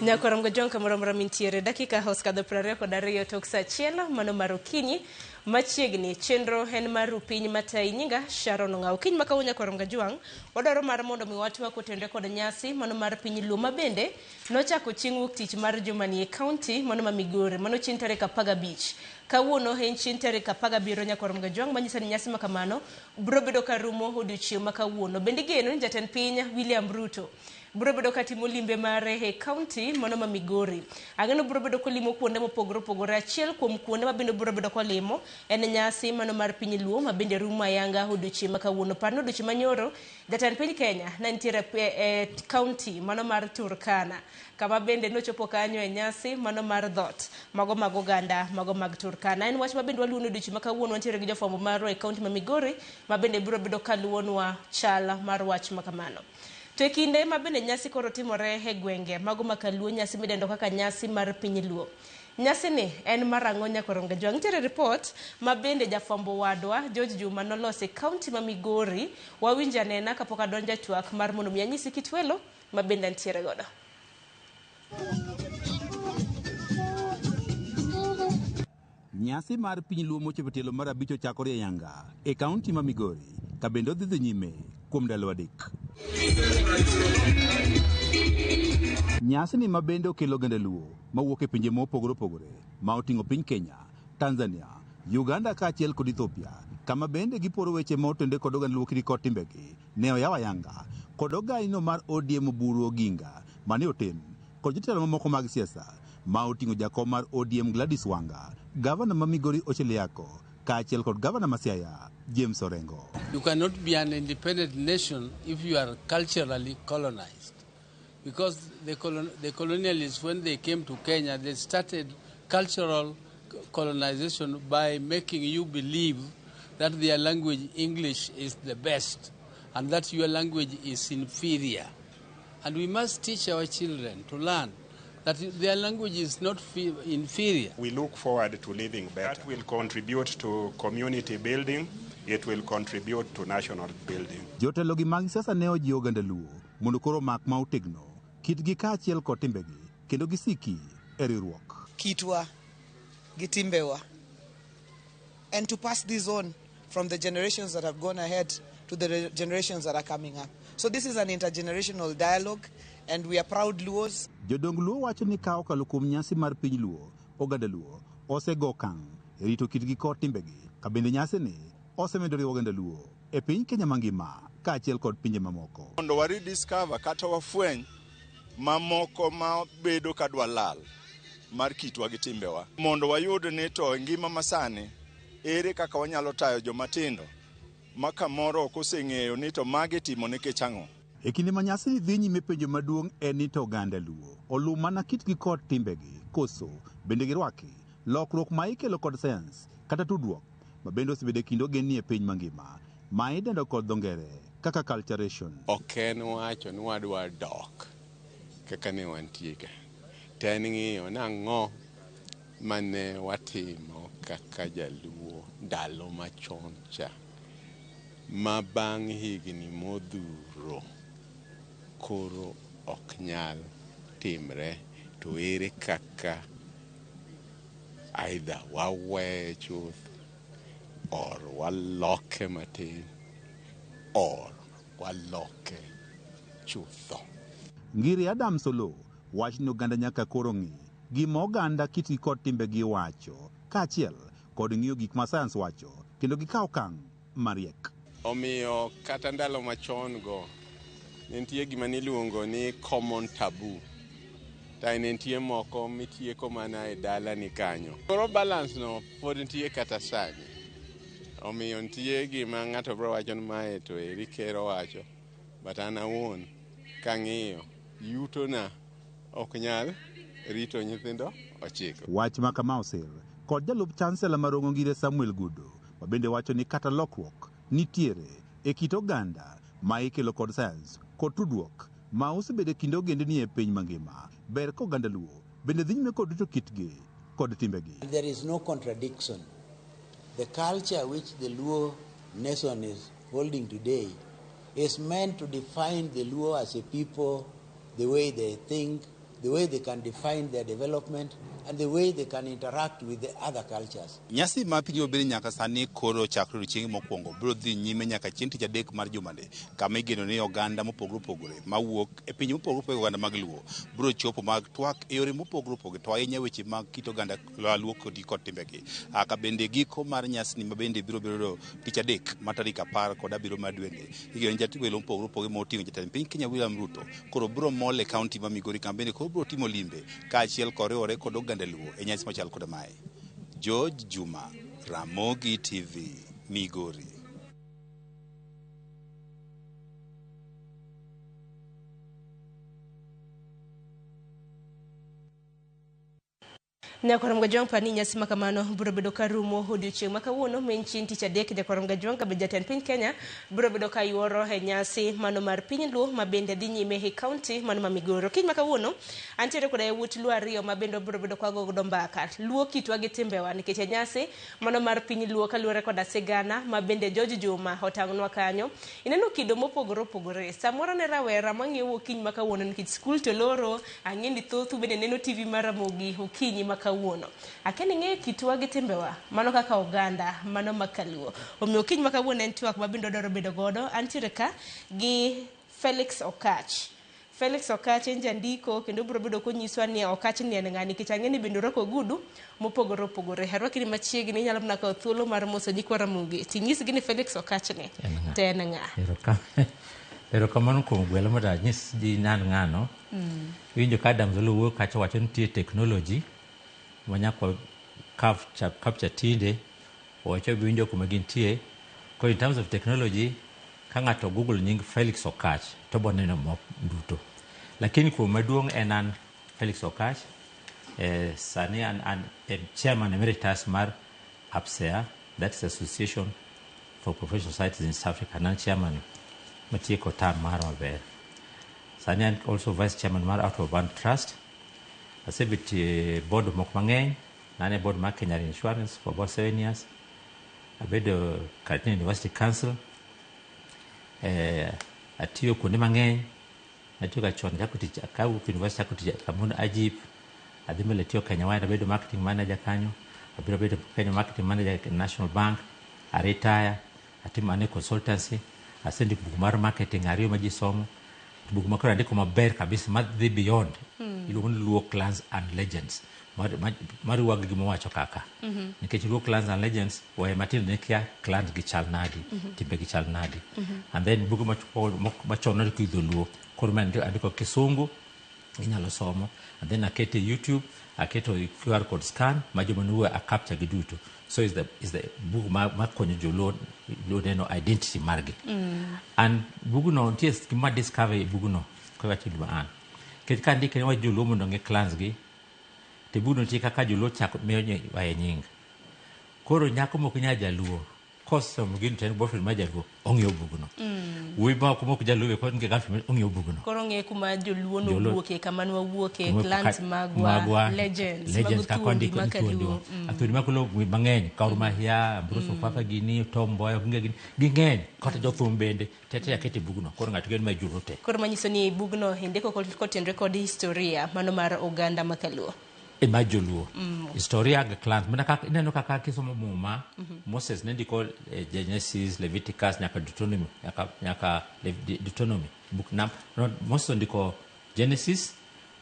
Nyakwar Mgojong kamoro amora mintiere dakika osekadho 22 tok saa achiel mano mar okinyi machiegni chenro en mar rupiny matayi nyinga Sharon Ong'aw. Okinyi ma kawuono nyakwar Mgajwang' wadwaro mar mondo mi watwak kotenore kod nyasi mano mar piny Luo ma bende nochako chieng' wuok tich mar jumani e kaunti mano ma Migori mano chieng' tarik 15. Kawuono en chieng' tarik 17 nyakwar Mgajwang' manyiso ni nyasi ma kamano biro bedo ka rumo odiochieng' ma kawuono. Bende igeno ni jatend piny William Ruto biro bedo ka timo limbe mare e kaunti mano ma Migori. Ang'eno biro bedo kolimo kuonde mopogore opogore. Achiel kuom kuonde ma bende biro bedo kolimo en nyasi mano mar piny Luo ma bende rumo ayanga odiochieng' ma kawuono. Par ni odiochieng' manyoro jatend piny Kenya ne nitiere e kaunti mano mar Turkana kama bende nochopo kanyo e nyasi mano mar dhot mago mag oganda mago mag Turkana. En wach ma bende waluwo ni odiochieng' ma kawuono wantiere gi jofwambo marwa e kaunti ma Migori ma bende biro bedo kaluwonwa chal mar wach ma kamano. To e kinde ma bende nyasi koro timore e gwenge mago ma kaluo nyasi midendo kaka nyasi mar piny Luo. Nyasi ni en mar ang'o nyakwar Ongajwang'? Nitiere ripot ma bende jafwambo wadwa George Juma noloso e kaunti ma Migori. Wawinj anena kapok adonjo e twak mar mondo mi anyisi kit welo ma bende antiere godo. Nyasi mar piny Luo mochopo tielo mar abich ochakore e Yanga e kaunti ma Migori ka bende odhi dhi nyime kuom ndalo adek. Nyasi ni ma bende okelo oganda Luo mawuok e pinje mopogore opogore ma oting'o piny Kenya, Tanzania, Uganda kaachiel kod Ethiopia kama bende giporo weche ma otende kod oganda Luo kiri kod timbegi ne oyaw ayanga kod ogaino mar ODM Oburu Oginga mane oten kod jotelo mamoko mag siasa ma oting'o jakom mar ODM Gladys Wanga, gavana ma Migori Ochiel Yako kaachiel kod gavana ma Siaya James Orengo. You cannot be an independent nation if you are culturally colonized. Because the colonialists, when they came to Kenya, they started cultural colonization by making you believe that their language, English, is the best and that your language is inferior. And we must teach our children to learn that their language is not inferior. We look forward to living better. That will contribute to community building. It will contribute to national building. Jotelo gi mag siasa ne ojiwo oganda Luo mondo koro omak ma otegno kitgi kaachiel kod timbegi kendo gisiki e riwruok. Kitwa gi timbewa and to pass this on from the generations that have gone ahead to the generations that are coming up. So this is an intergenerational dialogue and we are proud Luos. Jodong Luo wacho ni ka okalo kuom nyasi mar piny Luo, oganda Luo osego okang' e rito kitgi kod timbegi ka bende nyasi ni osemedo riwo oganda Luo e piny Kenya mangima kaachiel kod pinje mamoko. Mondo wa rediscover kata wafweny mamoko ma bedo ka dwa lal mar kitwa gi timbewa. Mondo wayud ni to e ngima masani ere kaka wanyalo tayo joma tindo ma kamoro ok oseng'eyo ni to magi timo nikech ang'o. E kinde ma nyasi ni dhi nyime penjo maduong' en ni to oganda Luo oluw mana kitgi kod timbegi koso bende girwaki lokruok ma ikelo kod sayans kata tudruok ma bende osebedo e kind ogendni e piny mangima ma idendo kod dho ngere kaka acculturation. Ok en wacho ni wadwa dok kaka ne wantie ka. To en ng'iyo nang'o mane watimo kaka jaluo ndalo machon cha ma bang' higni modhuro koro ok nyal timre to ere kaka either waweye chuth or waloke matin or waloke chutho. Ngiri Adams Oloo wacho ni oganda nyaka koro ng'i gima oganda kitgi kod timbegi wacho kaachiel kod ng'iyo gik ma sayans wacho kendo gikaw okang' mariek. Omiyo kata ndalo machon go ne nitie gima niluongo ni common taboo. To ne nitie moko mitieko mana e dalani kanyo. Koro balance no pod nitie kata sani. Omiyo nitie gima ng'ato biro wacho ni mae to eri ker owacho. But an awuon kang'iyo yutona ok nyal rito nyithindo ochiko. Wach ma kama osir kod jalup chansela ma Rongo Ngire Samuel Gudo ma bende wacho ni kata lokruok nitiere e kit oganda ma ikelo kod sayans kod tudruok ma osebedo e kind ogendni e piny mangima. Ber ka oganda Luo bende dhi nyime kod rito kitgi kod timbegi. There is no contradiction. The culture which the Luo nation is holding today is meant to define the Luo as a people, the way they think, the way they can define their development, and the way they can interact with the other cultures. Nyasi ma piny obed nyaka sani koro chakre odiochieng' mokwongo biro dhi nyime nyaka chieng' tich adek mar jumani, kama igeno ni oganda mopogore opogore mawuok e pinje mopogore opogore oganda mag Luo biro chopo mag twak e yore mopogore opogore, to ahinya weche mag kit oganda Luo kod timbegi. Ka bende giko mar nyasini ma bende biro bedo tich adek ma tarik 17 mar dweni, igeno ni welo mopogore opogore moting'o jatend piny Kenya William Ruto koro biro mol e kaunti ma Migori, kama bende koro biro timo limbe kaachiel kod riwore kod oganda Luo e nyasi machal kod mae. George Juma, Ramogi TV, Migori. Nyakwar Mgajwang' pani nyasi makamano biro bedo ka rumo odiochieng' ma kawuono ma en chieng' tich adek. Nyakwar Mgajwang' ka jatend piny Kenya biro bedo ka yuoro e nyasi mano mar piny Luo ma bende dhi nyime e kaunti mano ma Migori. Kiny ma kawuono antiere koda yawuot Luo ariyo ma bende biro bedo ka gogo mbaka Luo kitwa gi timbewa, nikech e nyasi mano mar piny Luo kaluwore koda sigana ma bende George Juma otang'nwa kanyo, ineno kido mopogore opogore. Samoro ne rawera mang'iewo okinyi ma kawuono nikech skul to loro, ang'e ni thothu bende neno TV mar Ramogi okinyi ma kawuono. Akia ni ing'eyo kitwa gi timbewa mano kaka oganda mano makaluo. Omiyo okinyi ma kawuono en twak ma bende wadwaro bedo godo. Antiere ka gi Felix Okatch. Felix Okatch en jandiko kendo biro bedo konyiswa ni Okatch ni en ng'a, nikech ang'e ni bende orwako ogudu mopogore opogore. Arwaki ni machiegni, inyalo mana kawo thuolo mar moso nyikwa Ramogi tinyisgi ni Felix Okatch ni to en ng'a. Erokamano kuom gwelo mondo anyis ji ni an ng'ano. Iwinjo ka Adams Oloo wuoyo kacha wacho ni nitie technology ma nyaka capture tinde, owacho winjo kuma gintie. Koro in terms of technology, ka ng'ato Google nying Felix Okatch to bo neno mok duto. Lakini kuom maduong' en an Felix Okatch, sani an chairman emeritus mar APSEA, that's Association for Professional Societies in East Africa, an chairman matieko term mara maber. Sani an also vice chairman mar Outward Bound Trust. Asebet e board moko mang'eny, nane e board mar Kenya Insurance for about 7 years. Abedo Karatina University Council. Atiyo kuonde mang'eny. Natiyo ga chon chako tich kawuok university chako tich kamoro Agip. Adhi mbele tiyo Kenya Wine, abedo marketing manager kanyo. Abiro bedo Kenya marketing manager e National Bank. A retire, atimo ane consultancy. Asendiko buk mar marketing ariyo ma ji somo. Buk ma koro andiko maber kabisa madhi beyond. Iluongo ni Luo Clans and Legends. Mariwa gi gima wacho kaka. Nikech Luo Clans and Legends waye matindo ne kia clans gi chal nadi, timbe gi chal nadi. And then buge machon nandiko gi dholuo. Koro ma andiko kisungu, inyalo somo. And then aketo e YouTube, aketo QR code scan, ma joma nuwe a capture gi duto. So is the book ma konyo joluo neno identity margi. And bugno nitie gima discover e bugno kawacho gima an. Nikech ka andike ni wach joluo mondo ong'e clans gi, to bugno nitie kaka joluo chako miyo waye nying. Koro nyako mok nya jaluo, kosomo gino to en boyfriend ma jaluo, ong'eyo bugno. Wuoyi ma ok jaluo be kod girlfriend ong'eyo bugno. Koro ong'e kuma joluo nowuoke, kama nwawuoke, clans magwa, legends, mago thuondi makaluo. Thuondi makaluo mang'eny, Gor Mahia, Ambrose Ofafa gini, Tom Mboya, gini, ging'eny. Kata jothum bende, tete akete bugno. Koro ng'ato geno ma joluo te. Koro manyiso ni bugno indiko kotenore kod historia mano mar oganda makaluo. E ma joluo. Historia gi clans. Mana kaka ineno kaka kisomo Muma, Moses ne ndiko Genesis, Leviticus, nyaka Deuteronomy, nyaka Deuteronomy. Book nam, no, Moses ondiko Genesis,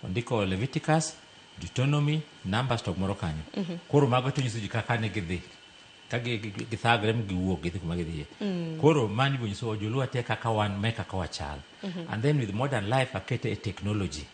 ondiko Leviticus, Deuteronomy, Numbers to moro kanyo. Koro mago to nyiso ji kaka ne gidhi. Ka githagre mi giwuok gidhi kuma gidhiye. Koro mani bo nyiso joluo te kaka wan me kaka wachal. And then with modern life akete e technology.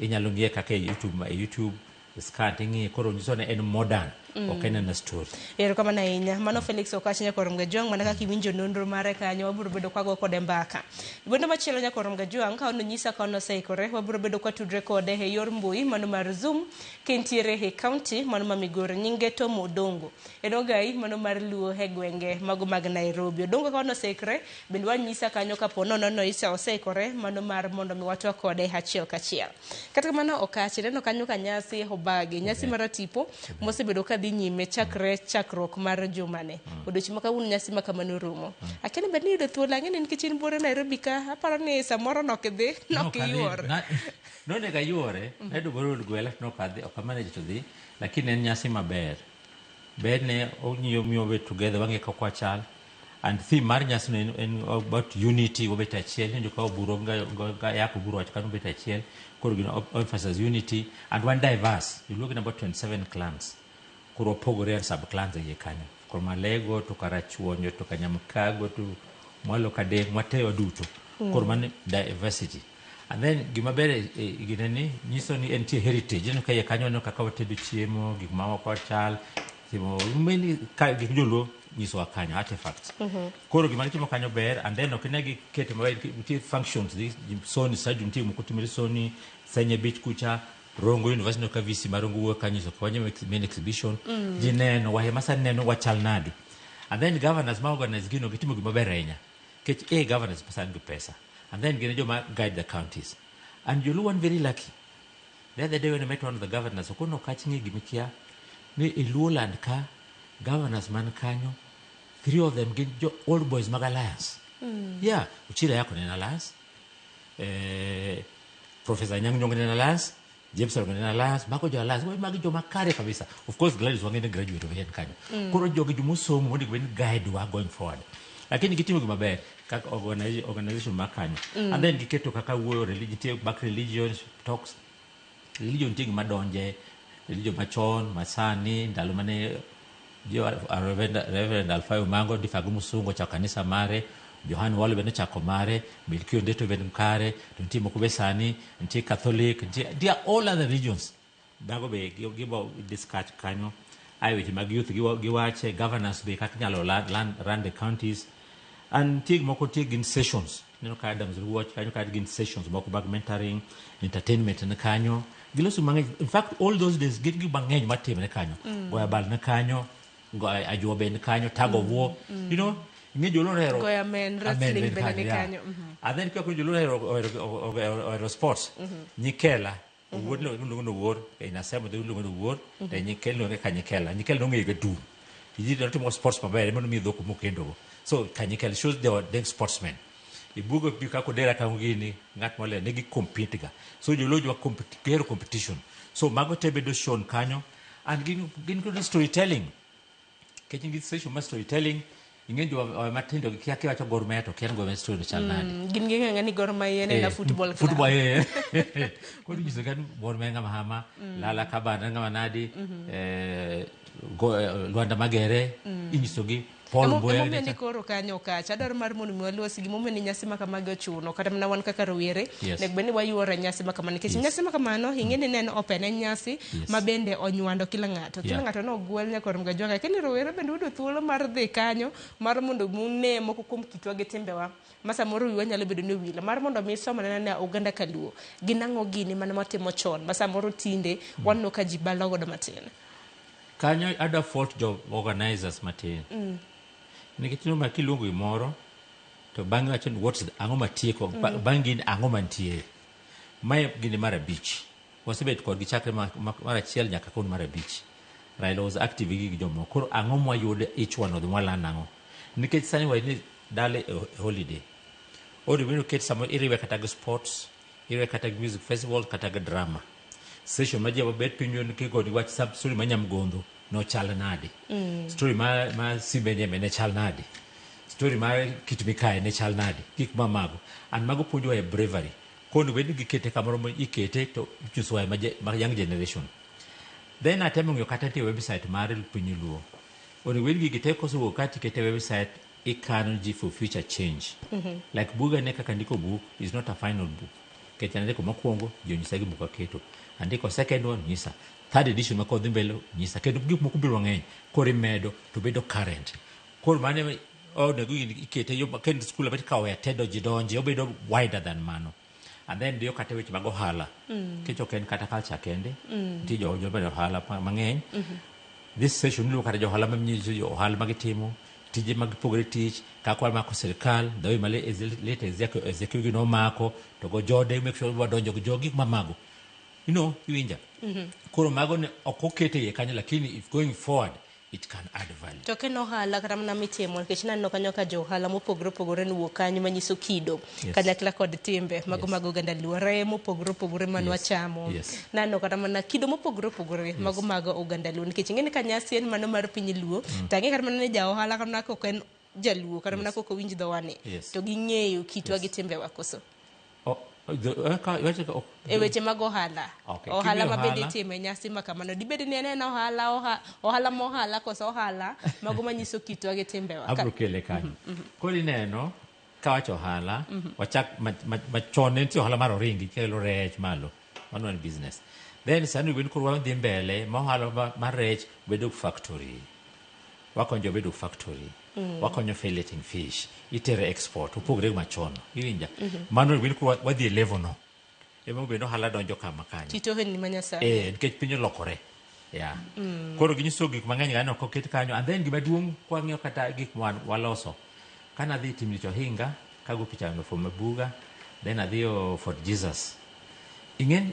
Inyalo ng'iye kaka e YouTube, scan ting'iye, koro nyiso ni en modern, ok en en story. Erokamano ahinya. Mano Felix Okatch Nyakwar Mgajwang', mana kaka iwinjo nonro mare kanyo, wabiro bedo kwago kode mbaka. Wendo machielo Nyakwar Mgajwang', ka ononyisa ka onoseikore, wabiro bedo kwatudre kode e yor mbui mano mar Zoom, kentiere e county mano ma Migori, nyinge Tom Odongo. En ogai mano mar Luo e gwenge mago mag Nairobi. Odongo ka onoseikore, bende wanyisa kanyo kapo nono oseikore mano mar mondo mi watwa kode achiel kachiel. Kata kamano Okatch, ineno kanyo ka nyasi obagi, nyasi mar tipo mosebedo ka dhi dhi nyime chakre chakruok mar jumani. Odiochieng' ma kawuono nyasi ma kamano rumo. Akia ni bed ni iyudo thuolo, ang'e ni nikech in buore Nairobi ka, aparo ni samoro nok idhi, nok iyuor. Nonego ayuore, nayudo barua od gwela to nok adhi, ok amanage to dhi, lakini en nyasi maber. Berne ong'iyo miyo wabet together, wang'e kaka wachal. And theme mar nyasino en about unity, wabet achiel, iwinjo ka Oburu ga Yako Oburu wacho kanyo wabet achiel. Koro gino emphasize unity and wan diverse. Joluo gin about 27 clans. Koro wapogore and sub clans e iye kanyo. From Alego to Karachuonyo to Kanyamkago to Mwalo Kadem, wate waduto. Koro mano diversity. And then gima ber e gine ni nyiso ni entie heritage. Ineno ka iye kanyo waneno kaka watedo chiemo, gik ma ok wachal, timo many ka gik joluo nyisowa kanyo artifacts. Koro gima gitimo kanyo ber and then ok ine giketo maber nitie functions dhi Sony stadium nitie moko timore Sony, Senya Beach kucha, Rongo University no ka VC mar Rongo wuoyo kanyo nyiso kawanye main exhibition. Ji neno, wahe masani neno wachal nadi. And then governors ma organize gino gitimo gima ber ahinya. Nikech A governors masani gi pesa. And then gin e joma guide the counties. And Joluo wan very lucky. The other day when I met one of the governors, okono kach ng'e gimikia ni e Luoland ka governors man kanyo, three of them gin jo old boys mag Alliance. Yeah, Uchila Yako ne en Alliance. Professor Anyang' Nyong'o ne en Alliance. James Orengo ne en Alliance. Mago jo Alliance. Magi joma kare kabisa. Of course Gladys Wanga ne graduate of en kanyo. Koro jogi jomosomo monego bed ni guide wa going forward. Lakini gitimo gima ber kaka organization mar kanyo. And then giketo kaka wuoyo religion, nitie back religion talks religion nitie gima donje religion machon masani ndalo mane jo Reverend Alfayo Mango Difago Musungu ochako kanisa mare Johan Walo bende ochako mare Melkio Ndeto bende kare to nitie moko be sani nitie Catholic nitie all other religions mago be gibo discuss kanyo ae weche mag youth giwache governance be kaka inyalo run the counties and nitie moko nitie gin sessions ineno ka Adams Ruoch kanyo ka gin sessions moko mag mentoring entertainment ni kanyo giloso mang'eny in fact all those days gin gik mang'eny matimre kanyo goyo abal ni kanyo ajuo be ni kanyo tug of war ing'e joluo ohero Goyo amen, wrestling bende ni kanyo. And then kaka joluo ohero sports nyikela owuor iluongo ni owuor in assembly iluongo ni owuor to nyikela iluonge kanyikela nyikela nong'eyo ga dum ji notimo sports maber ema nomiyo dhok mokendogo so kanyikela shows they were then sportsmen ibugo bi kaka odera kango gini ng'at moler ne gi compete ga so joluo jwa gihero competition so mago te bedo shown kanyo and gin kod storytelling nikech gi session mar storytelling ing'e jo matindo kia kiwacho Gor Mahia to kia ni Gor Mahia story chal nade. Gin ging'e ni Gor Mahia en a football club. Football koro inyiso ga ni Gor Mahia ng'ama hama Lala Kabana ng'ama nadi Lwanda Magere inyisogi Paul Mboya Emomiyo ni koro kanyo kacha adwaro mar mondo mi walosi gimomiyo ni nyasi ma kamagi ochuno kata mana wan kaka rowere onego bed ni wayuore nyasi ma kamano nikech nyasi ma kamano ing'e ni ne en open en nyasi ma bende onywando kila ng'ato kila ng'ato nogwel nyaka Ramogi Ajwang' lakini rowere bende yudo thuolo mar dhi kanyo mar mondo une moko kuom kitwa gi timbewa ma samoro wiwa nyalo bedo ni owil mar mondo mi isom anena ni oganda kaluo gin ang'o gini mane watimo chon ma samoro tinde waneno ka ji balo godo matin. Kanyo adwa fault jo organizers matin nikech ineno ma kiluongo gimoro to bang'e wacho ni what's ang'o matieko bang' gini ang'o mantie mae gini mar abich wasebet kodgi chakre mar achiel nyaka kawuono mar abich Raila was active gi jomoko koro ang'o mwayudo each one of them walan ang'o nikech sani wa ni dala e holiday onego bed ni oket samoro iriwe kata gi sports iriwe kata gi music festival kata gi drama session ma ji bet piny kigoni wach sub story ma Nyamgondho nochal nade story ma Simba Nyeme ne chal nade story mar Kit Mikayi ne chal nade gik ma mago and mago puonjowa e bravery koro onego bed ni gikete kamoro ma ikete to inyisowa ma young generation then atemo ng'iyo kata nitie website mar piny luo onego bed ni gigi te kosewuok ka tikete e website ikano ji for future change like buga ne kaka ndiko book is not a final book nikech andiko mokwongo ji onyisa gimoko aketo andiko second one nyisa third edition ma kodhi mbele nyisa kendo gik moko biro mang'eny koro imedo to bedo current koro mano onego gini ikete yo kendo skul abet kawo ya tedo ji donje obedo wider than mano and then diyo kata weche mag ohala nikech ok en kata culture kende nitie jo jo ohala mang'eny this session iluongo kata jo ohala manyiso jo ohala magitimo tije mag pogore tich kaka wamako sirikal the way ma late executive nomako to go jode make sure wadonjo gi jogi mamago Iwinja? Koro mago ne ok okete iye kanyo, lakini if going forward it can add value. To ok en ohala kata mana mitimo, nikech naneno kanyo ka jo ohala mopogore opogore nowuok kanyo manyiso kido kanyakla kod timbe mago mag oganda Luo, reye mopogore opogore mane wachamo. Naneno kata mana kido mopogore opogore mago mag oganda Luo, nikech ing'e ni ka nyasi en mano mar piny Luo, to ang'e kata mana ni ja ohala kata mana kok en jaluo, kata mana kok owinj dhowani, to ging'eyo kitwa gi timbewa koso? E weche mag ohala. Ohala ma bende itimo e nyasi ma kamano. Dibed ni en en ohala, ohala ma ohala koso ohala mago manyiso kitwa gi timbewa? Abro kele kanyo. Koro ineno, kawacho ohala, wachak machon ne nitie ohala mar oringi kelo rech malo. Mano en business. Then sani wen koro wadhi mbele ma ohala mar rech bedo factory. Wakonyo bedo factory. Wakonyo filleting fish. Itere export. Opogre machon. Iwinja? Mano wen koro wadhi e level no. Ema obedo ohala donjo kama kanyo. Kit ohelni ma Nyasaye. Nikech piny olokore. Yeah. Koro ginyiso gik mang'eny ganeno koket kanyo. And then gima duong' kwang'iyo kata gik ma waloso. Kana adhi Thim Lich Ohinga, kago picha no from Mabuga, then adhi Fort Jesus. Ing'en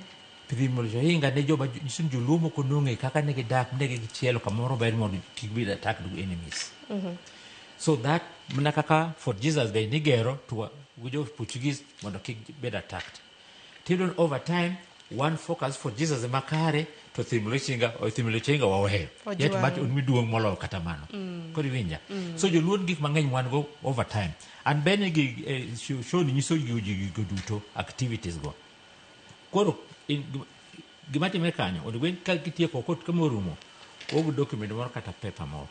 Thim Lich Ohinga ne joma nyiso ni joluo moko nong'e kaka ne gidak, ne gichielo kamoro ber mondo kik bed attacked with enemies. So that mana kaka Fort Jesus be nigero to gi jo Portuguese mondo kik bed attacked. Tiyudo over time one focus Fort Jesus ema kare to Thim Lich Ohinga waweyo. Yet mach miduong' moloyo kata mano. Koro iwinja? So joluo gik mang'eny wan go over time. And bende gi show ni nyiso gigo duto activities go. Koro gima timre kanyo onego bed ka gitieko kot kama orumo ogo document moro kata paper moro.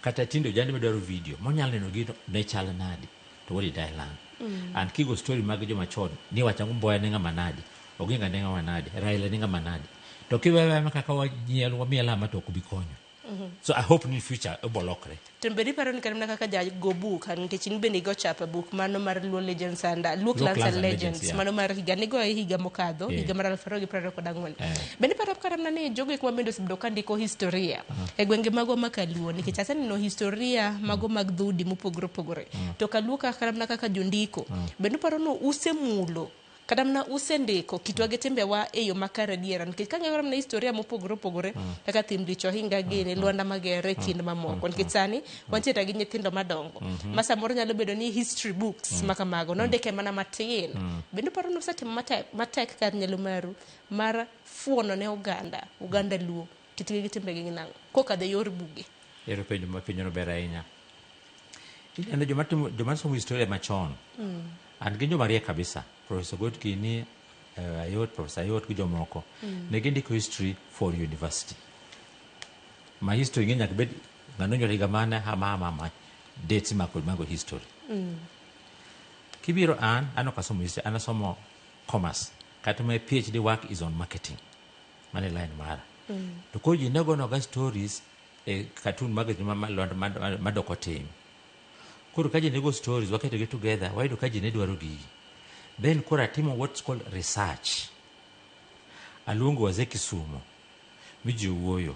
Kata tinde ojande madwaro video monyalo neno gino ne chal nadi to what did I learn? And kigo story mag joma chon ni wacho ang'o Mboya ne ng'ama nadi, Oginga ne ng'ama nadi, Raila ne ng'ama nadi. To kiwewe kaka wanyiel wamiel ama to ok bi konyo. So I hope ni future obo lokre. To bende iparo ni kata mana kaka jago buk, nikech in bende igo chapa buk mano mar Luo Legends and Luo Clans and Legends, mano mar higa nigoye higa mokadho, higa mar 2024. Bende iparo kata mana ni jogo eko ma bende osebedo ka ndiko historia e gwenge magwa ma Kaluo, nikech aseneno historia mago mag dhoudi mopogore opogore. To Kaluo ka kata mana kaka jondiko, bende uparo ni usemulo kata mana usendiko kitwa gi timbewa e yo makare adiera, nikech kang'iyo kata mana historia mopogore opogore kaka Thim Lich Ohinga gini, Lwanda Magere kind mamoko, nikech sani wantiere gi nyithindo madongo ma samoro nyalo bedo ni history books ma kamago nondike mana matin. Bende uparo ni usetimo matek kar nyalo maru mar fuono ne oganda Luo kitgi gi timbegi gi nang'o kokadho e yor buge? Ero penjo ma penjono ber ahinya. Ineno joma timo joma somo historia machon. An gin joma riek kabisa. Professor Ogot gini, Ayot, Professor Ayot gi jomoko. Ne gindiko history for university. Ma history ng'e nyaka bed ng'ano onyuol higa mane hama hama hama dates imako mago history. Kibiro an ok asomo history, an asomo commerce. Kata my PhD work is on marketing. Mano e line mara. To koro ji ne gonoga stories e cartoon magazine ma madoko tim. Koro ka ji ne go stories waketogi together, wayudo ka ji ne dwaro gigi. Then koro atimo what's called research. Aluongo wazee Kisumo mi ji owuoyo.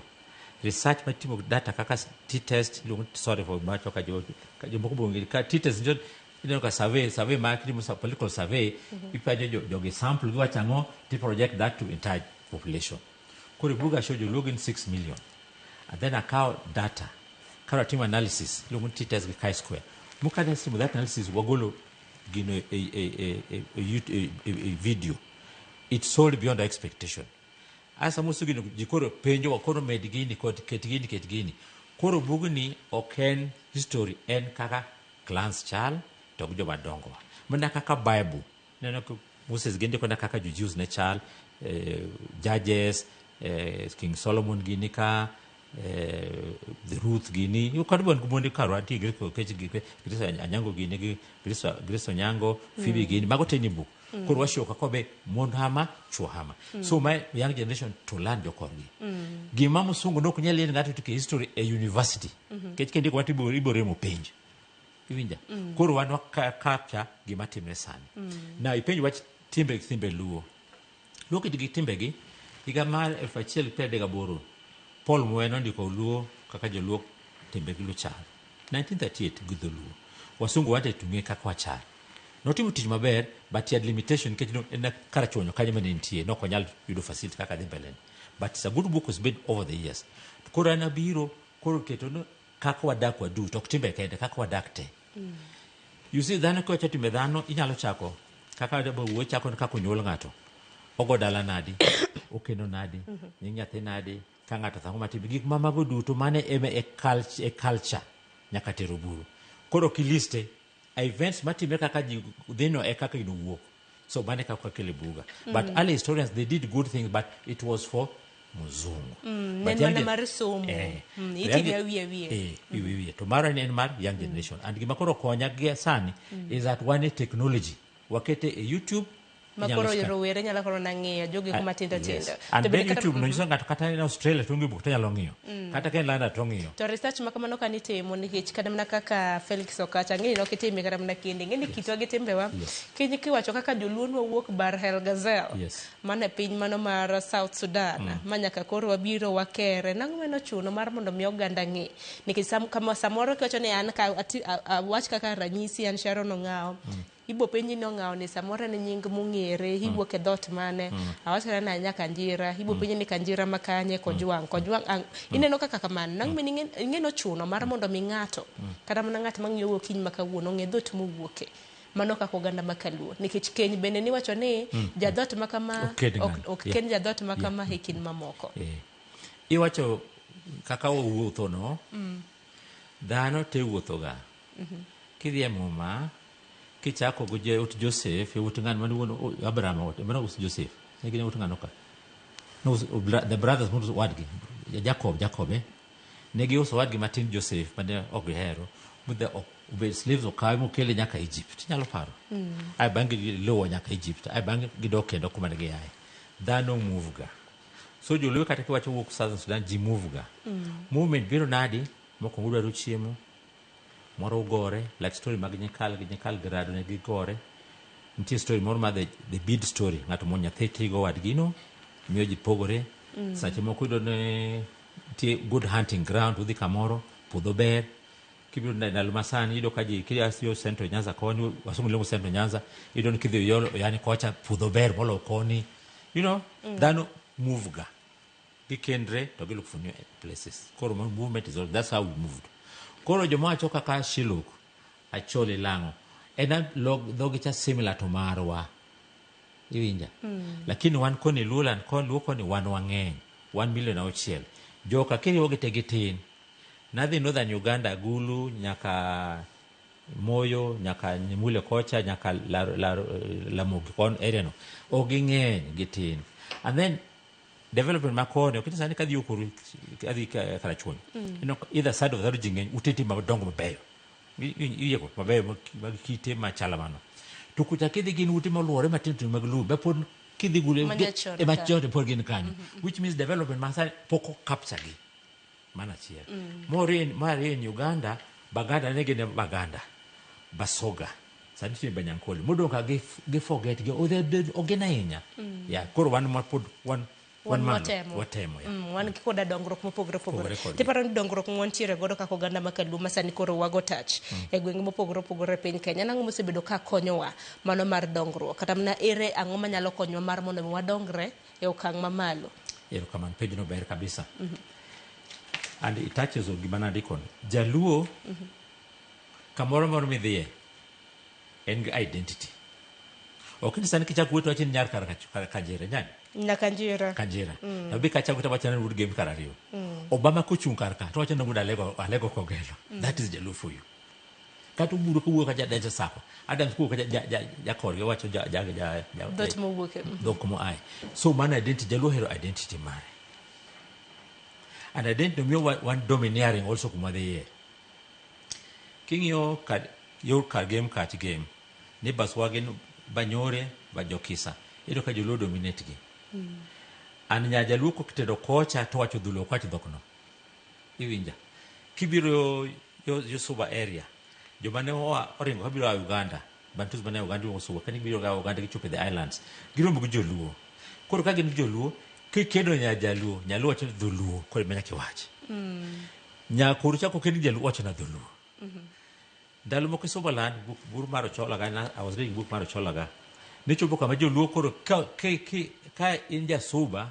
Research matimo data kaka t-test, iluongo, sorry for macho ka ka jomoko bonge ka t-test njo ineno ka survey ma kitimo political survey, ipenjo jogi sample giwacho ang'o ti project that to entire population. Koro buga show joluo gin 6 million. And then akawo data koro atimo analysis iluongo ni t-test gi chi-square. Mokane timo that analysis wagolo gino e video. It sold beyond our expectation. Asa muso gino ji koro penjo wa koro med gini kod ket gini ket gini. Koro bugni ok en history, en kaka clans chal to gi joma dongo. Mana kaka Bible. Neno ka Moses gindiko na kaka jo Jews ne chal, judges, King Solomon gini ka, the Ruth gini, kod bon mondi karwa nitie Grace Okech gi Grace Anyango gini gi Grace Onyango, Phoebe gini, mago te ni buk. Koro washow kaka be mon hama, chuo hama. So my young generation to learn jokorgi. Gima musungu nok nyal yie ng'ato tike history e university. Nikech kindiko wach ibo remo penj. Iwinja? Koro wan wa capture gima timre sani. Na ipenj wach timbe Luo. Luo kitgi timbegi, higa mar 1938, Paul Mwea nondiko Luo kaka joluo timbegi Luo chal. 1938 gi dholuo. Wasungu wanted to ng'e kaka wachal. Notimo tich maber but he had limitation nikech no, en karachuonyo kanyo mane nitie nok onyal yudo facility kaka dhi mbele. But it's a good book was made over the years. Koro an abiro koro keto ni kaka wadak waduto ok timbe kende kaka wadak te. You see dhano kiwacho timbe dhano inyalo chako kaka wuoyi chako ni kaka onyuol ng'ato. Ogo dala nadi, okendo nadi, nying nyathi nadi, ka ng'ato thango matime gik ma mago duto mane ema e culture, e culture nyaka tero buru. Koro kiliste events matimre kaka ji dhino e kaka gino wuok. So mane kaka kele buga. But early historians they did good things but it was for mzungu. Ne But en young mana gen- mar somo. To Itime young- awiye awiye. Wiye wiye. To mara en mar young generation. And gima koro konya gi sani is that wan e technology. Wakete e YouTube. Ma inyalo koro scan. rowere nyalo koro nang'iyo jogi kuma tindo Yes. tindo. And To then bende kata- YouTube no nyiso ng'ato kata en Australia to onge buk to nyalo ng'iyo. Kata ka en London to ong'iyo. To research ma kamano ka nitimo nikech kata mana kaka Felix Okacha ang'e ni ok itime kata mana kende ing'e ni kitwa gi timbewa Yes. kiny kiwacho kaka joluo nwawuok Bar El Ghazal Yes. mano e piny mano mar South Sudan ma nyaka koro wabiro wakere nang'o mano ochuno mar mondo mi oganda ng'e nikech kama samoro kiwacho ni an ka awach kaka ranyisi an Sharon Ong'awo ibo penji ni Ong'awo ni samoro en nying mong'ere iwuok e dhoot mane awach kata ni anya Kanjira ibo penji ni Kanjira ma kanye Kojwang' Kojwang' ineno kaka kamano nang'o mane ing'e nochuno mar mondo mi ng'ato kata mana ng'at mang'iyo okinyi ma kawuono ong'e dhoot mowuoke mano kaka oganda ma kaluo nikech keny bende niwacho ni jadhot ma kama Ok kend ng'ano. ok Yeah. kend jadhot ma kama e kind mamoko. Iwacho kaka owuotho no, dhano te wuotho ga. Kidhi e muma, kichako gi ut Joseph, ut ng'ano mane wuon Abraham, mane us Joseph. Ne gin ut ng'ano ka. No, the brothers mane wadgi, Jacob Ne giuso wadgi matin Joseph mane ok gihero. Mudhe obed slaves okawe mokele nyaka Egypt. Inyalo paro. Ai bang'e giluwo nyaka Egypt. Ai bang'e gidok kendo kuma ne giaye. Dhano move ga. So joluo kata kiwacho wuok Southern Sudan ji move ga. Movement biro nadi? Mokwongo udwaro chiemo. Moro ugore, like story mag Nyikal gi Nyikal gi Rado ne gigore. Nitie story moro ma the bead story. Ng'ato mon nyathi tigo wadgi no, miyo ji pogore. Sache moko iyudo ni nitie good hunting ground, udhi kamoro, puodho ber. Kibiro ndalo masani iyudo ka ji kia yo Central Nyanza koni, wasungu luongo Central Nyanza, iyudo ni kidhi yo yani kocha puodho ber moloyo koni. You know, dhano move ga. Gikendre to gi look for new places. Koro movement is all, that's how we moved. Koro joma wacho kaka Shiluk, Acholi Lang'o, en dhogi cha similar to marwa. Iwinja? Lakini wan koni Luoland, koni Luo koni wan wang'eny. 1 million auchiel. Joka kiriwogi te gitin. Nadhi Northern Uganda, Gulu, nyaka Moyo, nyaka Nimule kocha, nyaka Lamogi kon area no. Ok ging'eny, gitin. And then development ma koni, ok sani kadhi Ukuru, kadhi Karachuonyo. Ineno either side of the road ji ng'eny, ute nitie madongo mabeyo. Iyiego mabeyo mag kite machalo mano. To kucha kidhi gin ute moluore matindo tindo mag lum, ma pod kidhi gule Manyachon e ka. machon pod gin kanyo. Which means development ma sani pok o capture gi. Mano achiel. Mar ariyo in Uganda, Baganda ne gin Baganda. Basoga. Sani nitie Banyankole. Modong' ka gi forget gi, ok gin ahinya. Yeah, koro wan ma pod wan Wan malo, watemo. watemo, yeah. Wan gi koda dongruok mopogore opogore. Opogore kodgi. Tiparo ni dongruok mwantiere godo kaka oganda ma kaluo ma sani koro wago touch e gwenge mopogore opogore e piny Kenya. Nang'o mosebedo ka konyowa mano mar dongruok? Kata mana ere ang'o manyalo konyowa mar mondo mi wadongre e okang' mamalo? Erokamano, penjono ber kabisa. And it touches on gima nandikono. Jaluo, kamoro moro midhiye, en gi identity. Ok ni sani kichako wuotho wacho ni nyar kar Kanjira, nyani? Nyakanjira. Kanjira. To bi kachako to wacho ni wuod Gem kar ariyo. Obama kochung' kar ka to wacho ni wuod Alego Kogelo. That is Jaluo for you. Kata Oburu kowuok ka ja Sako. Adams kowuok ka ja korgi wacho ja Dhot mowuoke. Dhok moaye. So mano identity, Jaluo ohero identity mare. And identity miyo wan domineering also kuma dhiye. King'iyo yor kar Gem kach Gem, neighbors wa gin Banyore, Bajokisa. Iyudo ka Joluo dominate gi. An nya Jaluo kokitedo kocha to wacho dholuo ok wach dhokno. Iwinja? Kibiro yo Suba area, joma ne oringo kabiro a Uganda, Bantus mane Uganda iluongo Suba, kane gibiro ga Uganda gichopo e the islands, giromo gi Joluo. Koro ka gin gi Joluo, kikedo nya Jaluo, Nyaluo wacho dholuo, koro ema nyaka iwach. Nyakuru chako kend gi Jaluo wacho na dholuo. Ndalo moko Subaland, book bur mar Ocholaga, I was reading book mar Ocholaga. Nichopo kama joluo koro ka in jasuba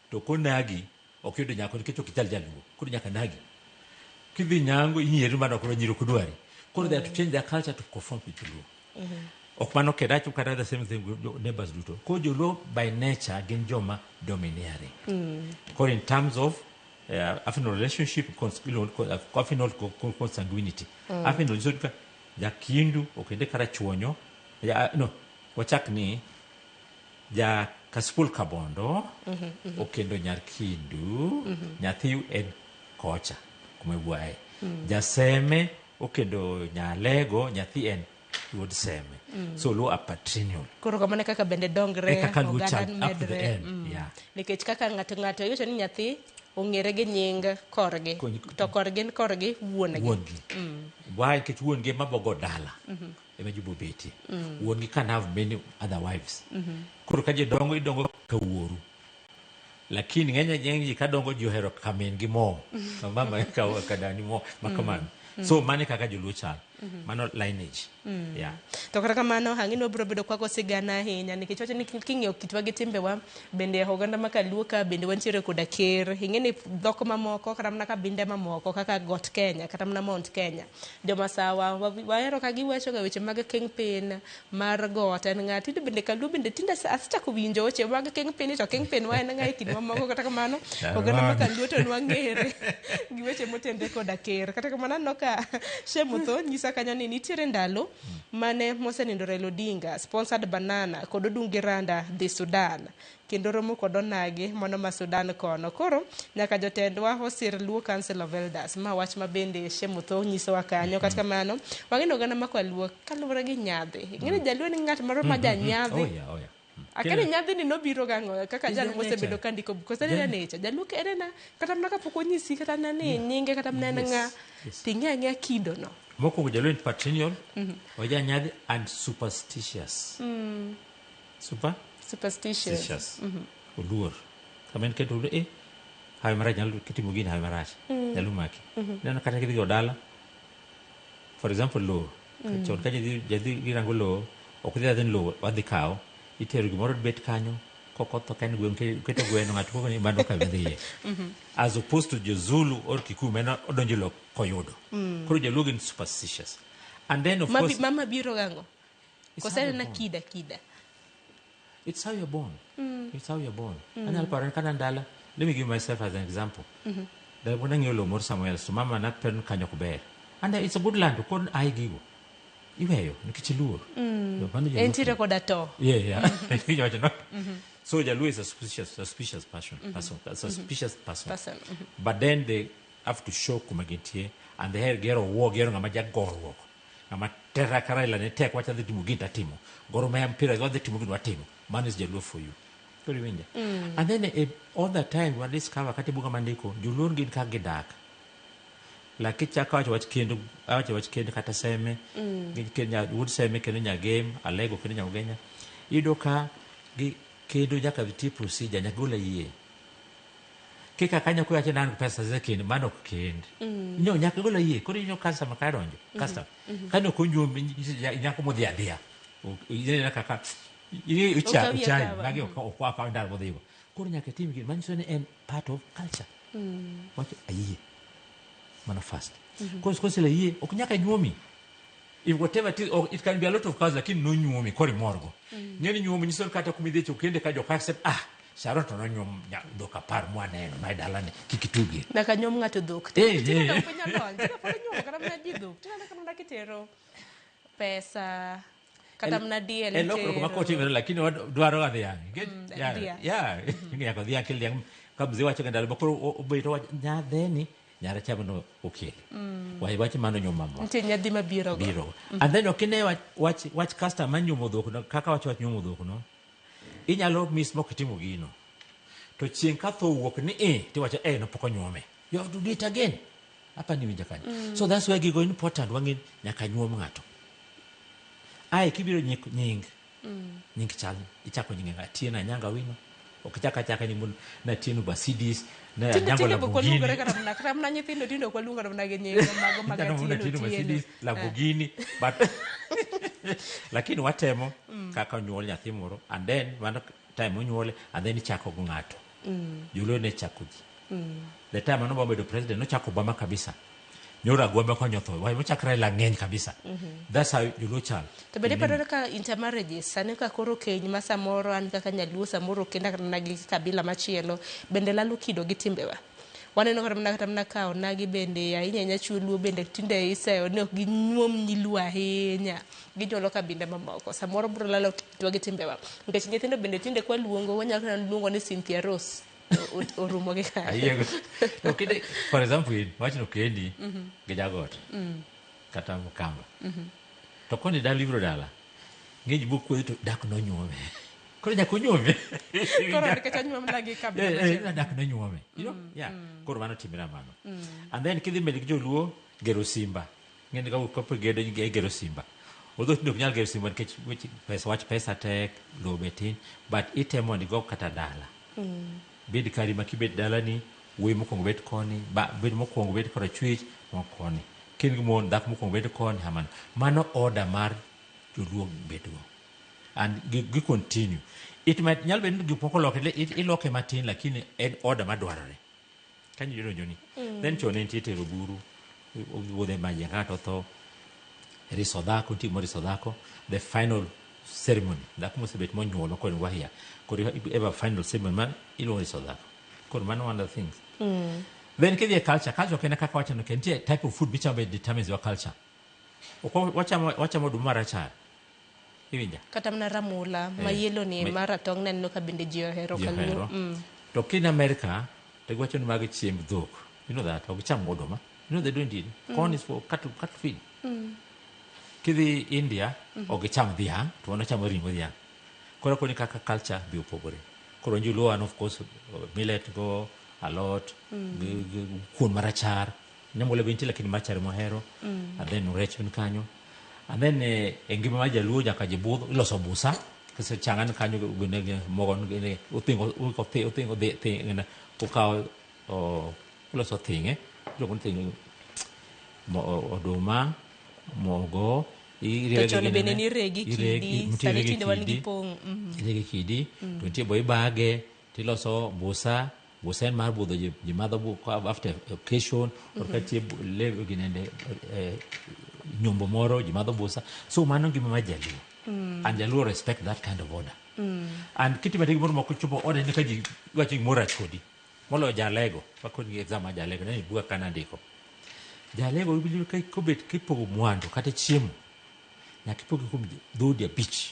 to konagi ok yudo nyako nikech ok ichal jaluo. Koro nyaka nagi. Kidhi nyango inyieri mana koro nyiro ok dwari. Koro they have to change their culture to conform with joluo. Ok mano kende acho kata the same thing with neighbors duto. Koro joluo by nature gin joma domineering. Koro in terms of affinal relationship, affinal consanguinity. Affinal nyiso ka jakindu okende karachuonyo, ja, no, wachak ni ja Kasipul Kabondo okendo nyar Kindu, nyathi en kocha kuma iwuoye. Jaseme okendo nyalego, nyathi en wuod Seme. So Luo are patrilineal. Koro kamano e kaka bende dongre E kaka Luo oganda chal up to the medre. end, yeah. Nikech kaka ng'ato ng'ato iwacho ni nyathi ong'ere gi nying korgi to korgi en korgi wuon-gi. Wuon-gi. Why? Nikech wuon-gi ema bogo dala. Ema ji bobetie. Wuon-gi can have many other wives. Koro ka ji dongo, idongo ka wuoru. Lakini ng'eny ji ka dongo ji ohero ka min gi mo. Ka mama ka dani mo ma kamano. So mano e kaka joluo chal. Mano lineage. Yeah. To kata kamano ang'e ni wabiro bedo kwago sigana ahinya nikech wacho ni king'iyo kitwa gi timbewa bende oganda ma kaluo ka bende wantiere koda ker. Ing'e ni dhok mamoko kata mana kabinde mamoko kaka Got Kenya kata mana Mount Kenya jomasawa wahero ka giwacho ga weche mag kingpin mar got en ng'a tinde bende kaluo bende tinde asechako winjo weche mag kingpin to kingpin wa en ng'a e kind mamoko kata kamano oganda ma kaluo to nwang'ere gi weche motenre koda ker. Kata kamano aneno ka Shemutho nyisa kanyo ni nitiere ndalo mane mosenindo Raila Odinga sponsored banana kod Odungi Randa dhi Sudan kendo romo kod onagi mano ma Sudan kono. Koro nyaka jotendwa osir Luo Council of Elders. Ma wach ma bende Shemutho nyisowa kanyo. Kata kamano wang'e ni oganda ma kaluo kaluwore gi nyadhi. Ing'e ni jaluo ni ng'at moro ma janyadhi. Oh yeah, oh yeah. Akani nyadhi ni nobiro gang'o kaka jal Is mosebedo nature. ka ndiko buk. Koso en nature. Jaluo en ena kata mana kapok onyisi kata mana ni nyinge kata mana en ng'a ting'e ang'eya kido no. Mokwongo jaluo en patrilineal, oja nyadhi and superstitious. Super? Superstitious. Superstitious. Oluor. Kama en keto hawi marach nyalo kitimo gini hawi marach. Nyalo maki. Neno kata kidhi go dala. For example, lowo. Chon ka jadhi jadhi girango lowo, ok dhi adhi ni lowo wadhi kawo. Itero gimoro bet kanyo, kokotho ka en gweng' keto gweno ng'ato koko ni mano ka dhiye. As opposed to jo Zulu or Kikuyu mano odonjo e lowo koyudo. Koro joluo gin superstitious. And then of course Mama biro gang'o? It's Koso how en you're ena born. kida kida. It's how you're born. It's how you're born. Anyalo paro ni kana ndala, let me give myself as an example. Ndalo moro nang'iewo lowo moro somewhere else, to mama naparo ni kanyo ok ber. And it's a good land, koro ae gigo. Iweyo, nikech iluor. Mano jaluo Entiere koda to. Yeah. Iwacho no? So Jaluo is a suspicious person, a suspicious person. Person, But then they have to show kuma gintie, and they gero wuo, gero ng'ama jagoruok. Ng'ama tera ka Raila ne tek wacho adhi timo gini tatimo. Gor Mahia mpira wadhi timo gini watimo. Mano is Jaluo for you. Koro iwinja. And then all the time wa discover kata e buga mandiko, Joluo gin kaka gidak. Like kichako awacho wach kend, awacho wach kend kata seme, gi kend wuod seme kendo nyagem, alego kendo nyaugenya. Iyudo ka gi kendo nyaka nitie procedure, nyaka gol ayie. Kika kanyo kiwacho ni an gi pesa za kend, mano ok kend. No, nyaka gol ayie. Koro ineno customer ka donjo, customer. Kane ok onyuomi, nyako modhi adhiya. Ineno kaka Okawi uchayi, akawa. magi ok akaw ndalo modhigo. Koro nyaka itim gini, manyiso ni en part of culture. Wacho ayie. Mano first. Koro kosele yie, ok nyaka nyuomi. If whatever it is, or it can be a lot of cars, lakini nonyuomi, koro imorgo. Ng'eni nyuomi nyiso ni kata kuma idhiye kende ka jok accept, Sharon to nonyuom dhok 10 mwaneno, ma e dalane, kik itugie. Nyaka nyuom ng'ato dhok. Tinde ok inyal donjo, tinde pod inyuomo kata mana ji dhok. Tinde kata mana kitero pesa, kata mana diel En lokruok ma itero. kotimore, lakini wadwaro ga dhiang'. Nikech, Dhiang'. yeah, nyaka dhiang' kel dhiang'. Ka mzee wacho ga ndalo moko obeto wacho, nyadheni, nyara chamo no okele. Wach mano nyuomo mamwa. Nitie nyadhi mabiro go. Biro. And then ok ine wach custom mar nyuomo dhok no, kaka wach nyuomo dhok no, inyalo miss mok itimo gino. To chieng' ka tho owuok ni tiwacho, nopok onyuome. You have to do it again. Apa ni winja kanyo. So that's why gigo important, wang'e nyaka nyuom ng'ato. Ae kibiro nying. Nying chal, ichako nyinge ng'a, Atieno Anyanga Wino. Ok chak achaka ni mon natieno Mercedes na Tinde Anyango tinde be ok waluongore Lamborghini. kata mana kata mana nyithindo tinde ok waluongo kata mana gi nying mago mag Nyalo Atieno mana Atieno Otieno. Mercedes, Lamborghini, but lakini watemo kaka onyuol nyathi moro and then mano time onyuole and then ichako go ng'ato. Joluo ne chako ji. The time mane Obama obedo president nochako Obama kabisa. Nyoro Agwambo konyo tho. Wai mochak Raila ng'eny kabisa. That's how joluo chal. To bende iparo ka intermarriages sani ka koro keny ma samoro an kaka nyaluo samoro kenda kata mana gi kabila machielo bende lalo kido gi timbewa. Waneno kata mana ka onagi bende ahinya ahinya chuo luo bende tinde iseyo ni ok ginyuom nyiluo ahinya ginyuolo kabinde mamoko samoro biro lalo kitwa gi timbewa nikech nyithindo bende tinde kwaluongo wanyalo kata luongo ni Cynthia Rose to orumo gi kanyo. Ayiego. To kinde, for example, in wachno kendi gi jagot kata mkamba. To koni dala ibiro dala. Ng'eny buk kwedhi to dak nonyuome. Koro nyaka onyuome. Koro nikech anyuomna gi kabila machielo. Dak nonyuome. You know? Yeah. Koro mano timre mano. And then kidhi mbele gi joluo gero simba. Ng'eni ka kapo gedo gero simba. Although tinde ok nyal gero simba nikech weche pesa wach pesa tek, lowo be tin, but itemo mondo igo kata dala. Bed kari ma kibet dalani, wuoyi mokwongo bet koni, ba, bed mokwongo bet korachwich, mok koni. Kin gi mon, dhako mokwongo bet koni, hamano. Mano order mar joluo bedgo. And gi continue. It might nyalo bedo ni gik moko olokre, iloke matin lakini en order madwarore. Kanyo idonjo ni. Then chon ne nitie tero buru, wuodhe maji ng'ato otho, riso dhako, nitie gimoro riso dhako, the final ceremony. Dhako mosebet monyuolo koro wahia. Koro eva final ceremony ma iluongo riso dhako. Koro mano one of the things. Then kidhi e culture, culture ok en kaka wachano ke nitie type of food michamo be determines your culture. Ok wachamo oduma marachar. Iwinja? Kata mana ramula ma yellow ni maratong' naneno ka bende ji ohero Ji kaluo. ohero. To kin America, to giwacho ni magi chiemb dhok. You know that? Ok gicham oduma. You know they don't eat. Corn is for cattle feed. Kidhi India, ok gicham dhiang', to wan wachamo ring'o dhiang'. Koro koni kaka culture be opogore. Koro joluo wan of course millet go, alot, gi kuon marachar. Nyamula be nitie lakini marachar mohero. And then rech ni kanyo. And then e ngima mar jaluo nyaka ji budh, iloso busa. Kise changan kanyo gine mogo gine uthingo uthingo dhi ukawo uloso thinge iluongo ni thinge oduma mogo To chon bende niregi kidi, sani tinde wan gi pong'. Irege kidi to nitie bo ibage tiloso busa. Busa en mar budho ji, ji madho after occasion or ka nitie le ginende nyombo moro ji madho busa. So mano ngima mar jaluo and jaluo respect that kind of order and kitimo gimoro moko chopo order ni ka ji wacho gimoro rach kodi moloyo jalego wakoni exam mar jalego ne buga kana ndiko jalego ibiro ka kobet kipogo mwandu kata chiemo nyaka ipoge kuom dhoudi 5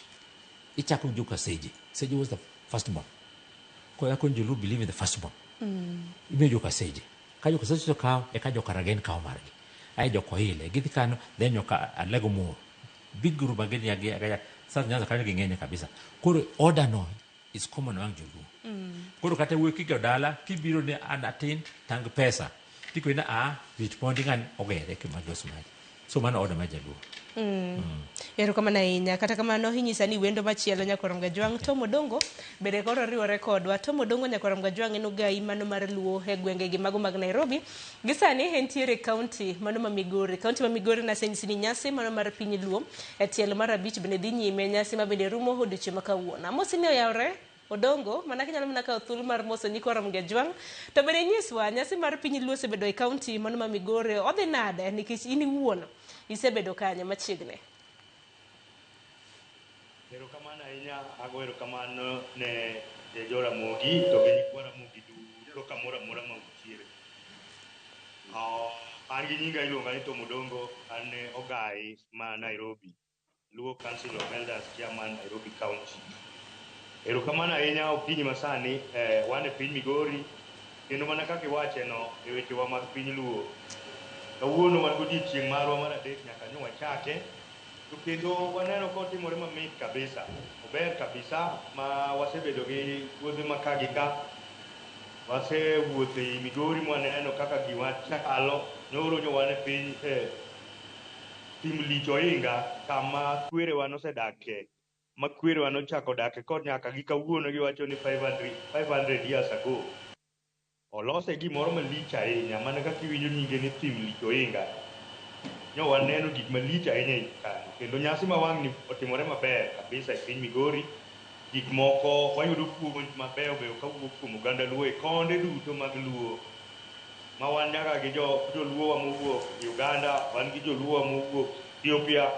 ichako gi joka Seje. Seje was the first born. Koro akoni joluo believe in the first born. Imiyo joka Seje ka joka Seje osekawo eka joka Ragen kawo margi ae joka Oile gidhi kano then joka Alego Mor big group magin ya sasa Nyanza kanyo ging'eny kabisa. Koro order no is common among joluo. Koro kata wuoyi kigo dala kibiro ni an atin tang pesa tikoni a rit mondi ng'ani ogere kima los mari. So mano order mar jaluo. Erokamano ahinya. Kata kamano inyisa ni wendo machielo nyakwar Mgajwang' Tom Odongo bende koro riwore kodwa. Tom Odongo nyakwar Mgajwang' en ogai mano mar luo e gwenge gi mago mag Nairobi. Gi sani entiere e kaunti mano ma Migori. Kaunti ma Migori nasenyisi ni nyasi mano mar piny luo e tielo mar 5 bende dhi nyime nyasi ma bende rumo odiochieng' ma kawuono. Amosi ni oyawre Odongo, mana kinyalo mana kawo thuolo mar moso nyikwa Mgajwang' to bende nyiswa nyasi mar piny luo osebedo e kaunti mano ma Migori odhi nade nikech in iwuon isebedo kanyo machiegni. Erokamano ahinya, ago erokamano ne Joramogi to gi nyikwa Ramogi duto kamoro amora ma untiere. An gi nyinga iluonga ni Tom Odongo, an ogai ma Nairobi, Luo Council of Elders Chairman Nairobi County. Erokamano ahinya okinyi masani, wan e piny Migori, kendo mana kaka iwache no e wechewa mag piny Luo. Kawuono wan godiochieng' marwa mar 3 nyaka nyo wachake, to kendo waneno kotimore mamit kabisa. Ober kabisa ma wasebedo gi wuodhe ma ka gi ka. Wasewuotho ei Migori mwaneno kaka giwa chalo. Nyoro nyo wan e piny thim Lich Ohinga kama kwerewa nosedake. ma kwerewa nochako dake kod nyaka gi kawuono giwacho ni 500 years ago. Olose gimoro malich ahinya mana kaka iwinjo nyinge ni thim Lich Ohinga. Nyo waneno gik malich ahinya e kanyo. Kendo nyasi ma wang'ni otimore maber kabisa e piny Migori. Gik moko wayudo puonj mabeyo beyo kawuok kuom oganda Luo e konde duto mag Luo. Ma wan nyaka gi joluo mowuok Uganda, wan gi joluo mowuok Ethiopia,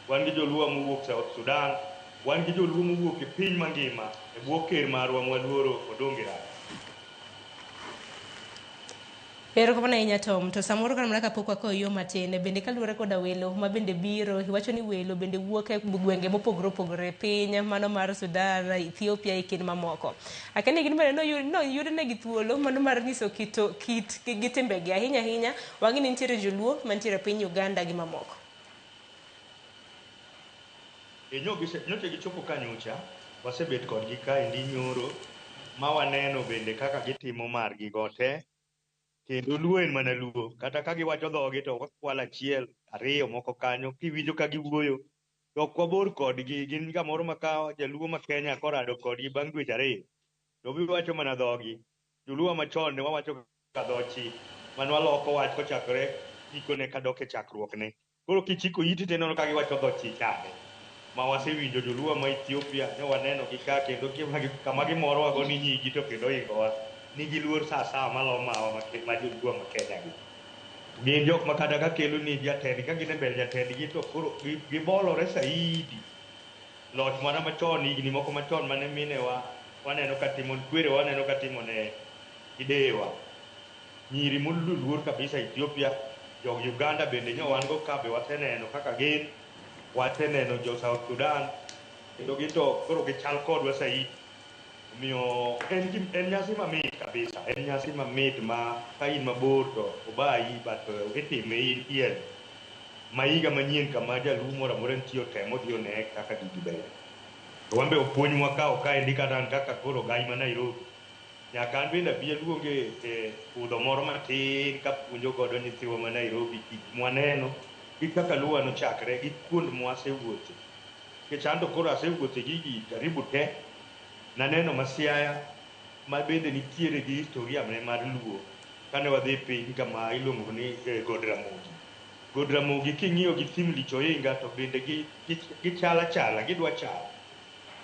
wan gi joluo mowuok South Sudan, wan gi joluo mowuok e piny mangima e bwo ker marwa mwaluoro Odonge Raga. Erokamano ahinya Tom. To samoro kata mana kapok wakowo yo matin, bende kaluwore koda welo ma bende biro, iwacho ni welo bende wuok e gwenge mopogore opogore piny mano mar Sudan, Ethiopia e kind mamoko. Akia ni gin bende noyud negi thuolo mano mar nyiso kit gi timbegi. Ahinya ahinya, wang'e ni nitiere joluo mantiere e piny Uganda gi mamoko. Nyocha gichopo ka nyocha, wasebet kodgi kaendi nyoro, ma waneno bende kaka gitimo margi go te. Kendo Luo en mana Luo. Kata ka giwacho dhogi to wakwalo achiel, ariyo moko kanyo, kiwinjo ka giwuoyo, to ok wabor kodgi. Gin kamoro ma ka jaluo ma Kenya korado kodgi bang' dweche ariyo, to giwacho mana dhogi. Joluo machon ne wawacho ka dho chi, mane waloko wach kochakore gikone kadok e chakruokne. Koro kichiko iti to ineno ka giwacho dho chi chande. Ma wasewinjo joluo ma Ethiopia, ne waneno gi ka kendo kama gimorowago ni nyigi to kendo oingowa. Nigi luor sa asawa malo mawa ma joluo ma Kenya gi. Gin jok ma kata ka kelo ni jatendgi, ka gin e mbele jatendgi to koro gibolore saidi. Loch mana machon, higni moko machon mane minewa waneno ka timo, kwerewa waneno ka timo ne gidewa. Nyiri moludo luor kabisa Ethiopia, jo Uganda bende nyo wan go ka be waseneno kaka gin, waseneno jo South Sudan, kendo gin to koro gichal kodwa saidi. Omiyo en nyasi mamit kabisa, en nyasi mamit ma ka in mabor to obayi, but itime in iel. Ma higa manyien kama jaluo moro amora nitie otem odhi one kaka gigi ber. To wan be puonj mwakawo kaendi kata an kaka koro gai ma Nairobi. Nyaka an bende abi aluonge e budho moro matin kapuonjo godo nyithiwa ma Nairobi gik mwaneno gi kaka Luo nochakre gi kuond mwasewuothe. Nikech an to koro asewuothe gigi karibu te. Naneno ma Siaya ma bende nitiere gi historia ne mar Luo kane wadhi piny kama iluongo ni God Ramogi. God Ramogi king'iyo gi thim Lich Ohinga to bende gichal achala, gidwa chal.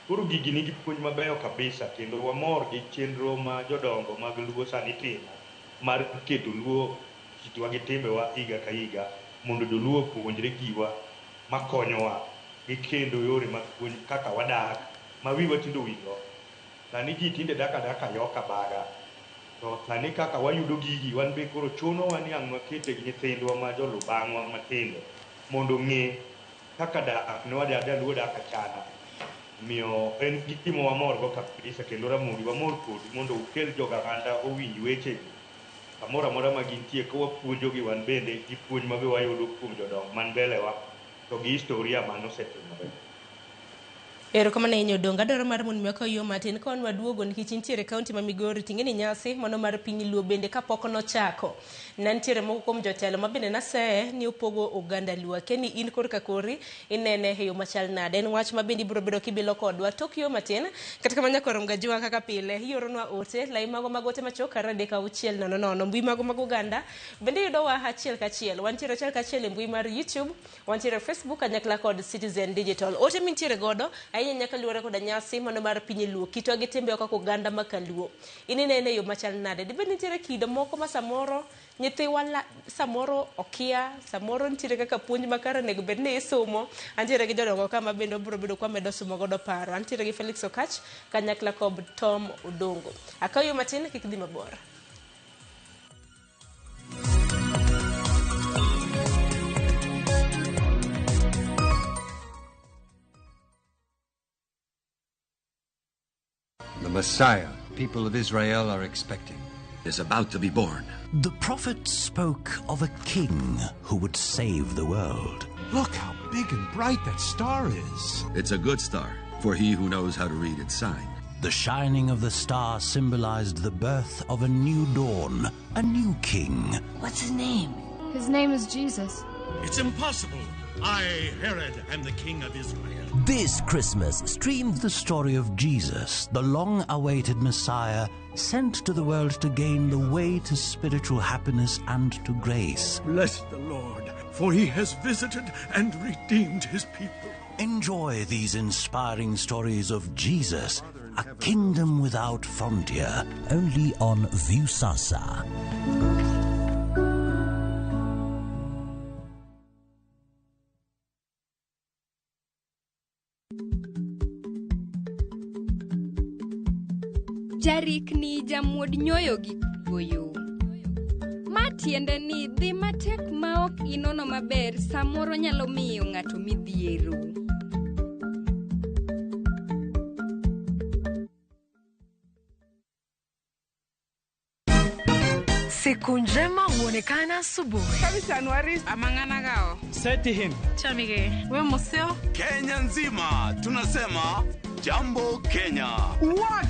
Koro gigi nigi puonj mabeyo kabisa kendo wamor gi chenro ma jodongo mag Luo sani timo mar keto Luo kitwa gi timbewa higa ka higa mondo joluo opuonjre giwa makonyowa gi kendo yore mag puonj kaka wadak ma wiwa tindo owilgo. Sani ji tinde dak adaka yoka baga. To sani kaka wayudo gigi wan be koro chunowa ni ang' wakete gi nyithindwa ma jolu bang'wa matindo mondo ong'e kaka dak ne jaluo dak achana. Omiyo en gima wamor go kabisa kendo Ramogi wamor kodu mondo ukel joganda owinj wechegi kamoro amora ma gintie ka wapuonjogi wan bende gi puonj ma be wayudo kuom jodongo man mbelewa to gi historia manosetimore. Erokamano ahinya Odongo. Adwaro mar mondo mi wakaw yo matin ka wan waduogo nikech intiere e kaunti ma Migori ting'e ni nyasi mano mar piny Luo bende kapok nochako. Ne nitiere moko kuom jotelo ma bende naseye ni opogo oganda Luo. Akia ni in korka kori inene e yo machal nade. En wach ma bende ibiro bedo kibilo kodwa tok yo matin. Kata kamano nyaka rom gajwa kaka pile ioronwa ote lai mago mag ote machok kar 3 6 0 0 mbui mago mag oganda bende yudowa achiel kachiel. Wantiere achiel kachiel e mbui mar YouTube, wantiere e Facebook kanyakla kod Citizen Digital. Ote mintiere godo ahinya nyaka luwore koda nyasi mano mar piny Luo, kitwa gi timbewa kaka oganda ma kaluo. In inene e yo machal nade? Dibed nitiere kido moko ma samoro nyithiwa samoro okia, samoro nitiere kaka puonj makare onego bed ni isomo. Antiere gi jodongo ka ma bende obiro bedo kwa medo somo godo paro. Antiere gi Felix Okach kanyakla kod Tom Odongo. Akaw yo matin kik dhi mabor. The Messiah people of Israel are expecting is about to be born. The prophet spoke of a king who would save the world. Look how big and bright that star is. It's a good star for he who knows how to read its sign. The shining of the star symbolized the birth of a new dawn, a new king. What's his name? His name is Jesus. It's impossible. I, Herod, am the king of Israel. This Christmas, stream the story of Jesus, the long awaited Messiah, sent to the world to gain the way to spiritual happiness and to grace. Bless the Lord, for he has visited and redeemed his people. Enjoy these inspiring stories of Jesus, a kingdom without frontier, only on Viusasa. Jarikni jamuod nyoyo gi kuoyo. Ma tiende ni dhi matek ma ok inono maber samoro nyalo miyo ng'ato midhiero. Siku njema huonekana asubuhi. Amang'anagao. Setihim. Chamige. We museo. Kenya nzima tunasema jambo Kenya. Wax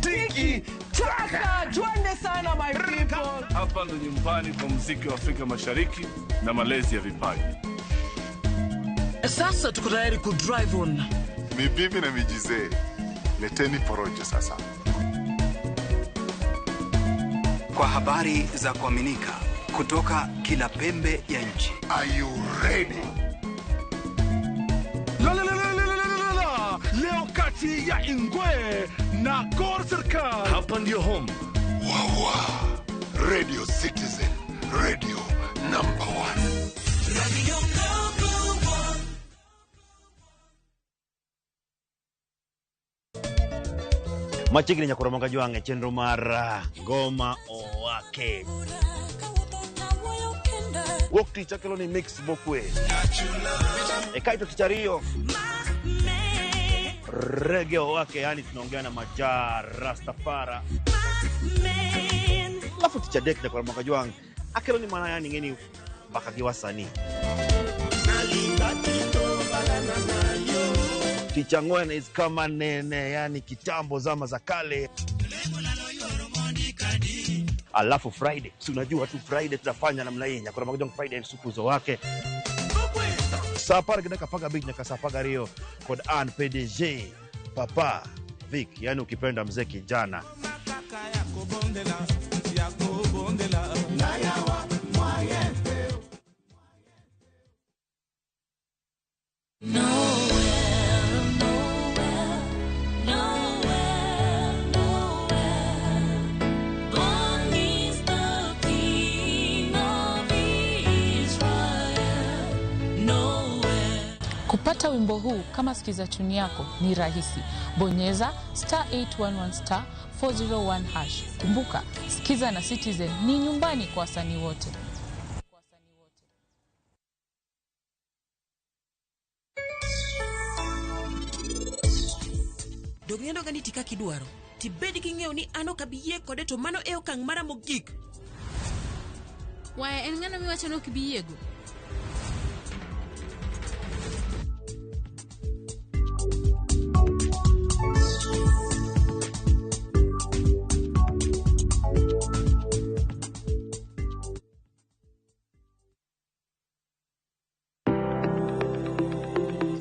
tiki taka, twende sana my people. Hapa ndo nyumbani kwa muziki wa Afrika Mashariki na malezi ya vipaji. Sasa tuko tayari ku drive on. Mibibi na mijizee, leteni porojo sasa. Kwa habari za kuaminika kutoka kila pembe ya nchi. Are you ready? La, la, la, la, la, la, la, la. Leo kati ya Ingwe na Gor Serikal. Hapa ndio home. Wawa. Radio Citizen, radio number one. Radio number one. Machiegni nyaka romo ga jwang' e chenro mar Ngoma Owake. Wuok tich akelo ni mix mokwe. E kaito tich ariyo Reggae Owake, yani tunaongea na Majaa Rastafara. Alafu tich adek nyaka romo ga jwang' akelo ni mana yani ng'eni mbaka gi wasanii. Tich ang'wen is kama nene, yani kitambo zama za kale. Alafu Friday, si unajua tu Friday tunafanya namna hii, nyakora magajong Friday sukuzo wake. Saa apar gi dakika 15 nyaka saa 12 kod an PDG Papa Vic, yani ukipenda mzee kijana. Kupata wimbo huu kama sikiza tuni yako ni rahisi. Bonyeza star 811 star 401 hash. Kumbuka, sikiza na Citizen ni nyumbani kwa wasanii wote. Dog nindo ga ni ti kaka idwaro. Tibed gi ng'eyo ni an ok abi yie kode to mano e okang' mara mogik. Waya en ng'ano miwacho ni ok ibi yiego?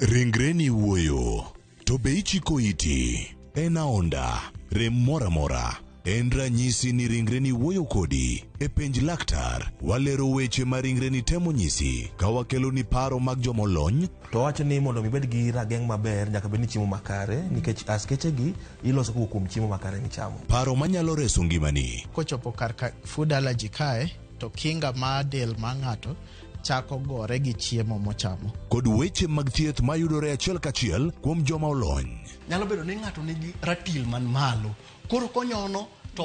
Ringreni wuoyo, to be ichiko iti? En aonda, rem moro amora. En ranyisi ni ringreni wuoyo kodi. E penj laktar, walero weche ma ringreni temo nyisi ka wakeloni paro mag jomolony. To wacho ni mondo mi ibed gi rageng' maber nyaka bed ni chiemo makare nikech askeche gi iloso kowuok kuom chiemo makare michamo. Paro manyalo reso ngimani. Kochopo kar ka food allergy kae to kinga mar del mar ng'ato chako gore gi chiemo mochamo. Kod weche mag thieth mayudore achiel kachiel kuom joma olony. Nyalo bedo ni ng'ato nigi ratil man malo. Koro konyono to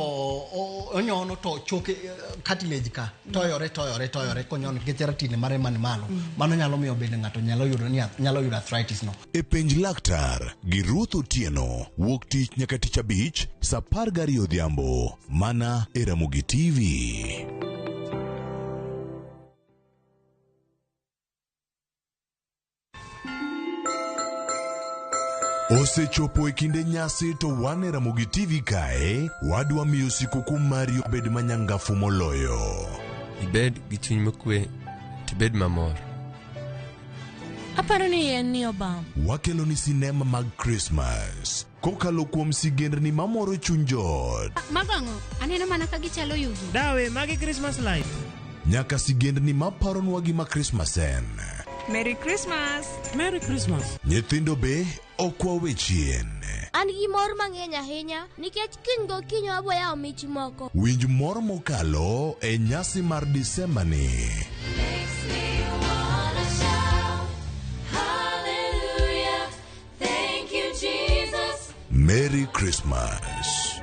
onyono to choke cartilage ka toyore toyore toyore konyono nikech ratil mare man malo. Mano nyalo miyo bende ng'ato nyalo yudo ni nyalo yudo arthritis no. E penj laktar gi Ruth Otieno wuok tich nyaka tich abich saa 12 odhiambo mana e Ramogi TV. Osechopo e kinde nyasi to wan e Ramogi TV kae wadwa miyo sikukuu mari obed manyangafu moloyo. Ibed gi chuny mokwe tibed mamor. Aparo ni en ni obam. Wakelo ni sinema mag Krismas kokalo kuom sigendni mamoro chuny joot. Mago ang'o? Aneno mana ka gichalo yugi. Dawe, magi Christmas light. Nyaka sigendni maparonwa gima Krismas en. Merry Christmas! Merry Christmas. Nyithindo be ok wawe chien. An gi mor mang'eny ahinya nikech kiny gokinyi wabo yawo mich moko. Winj mor mokalo e nyasi mar Disemba ni. Hallelujah. Thank you, Jesus. Merry Christmas.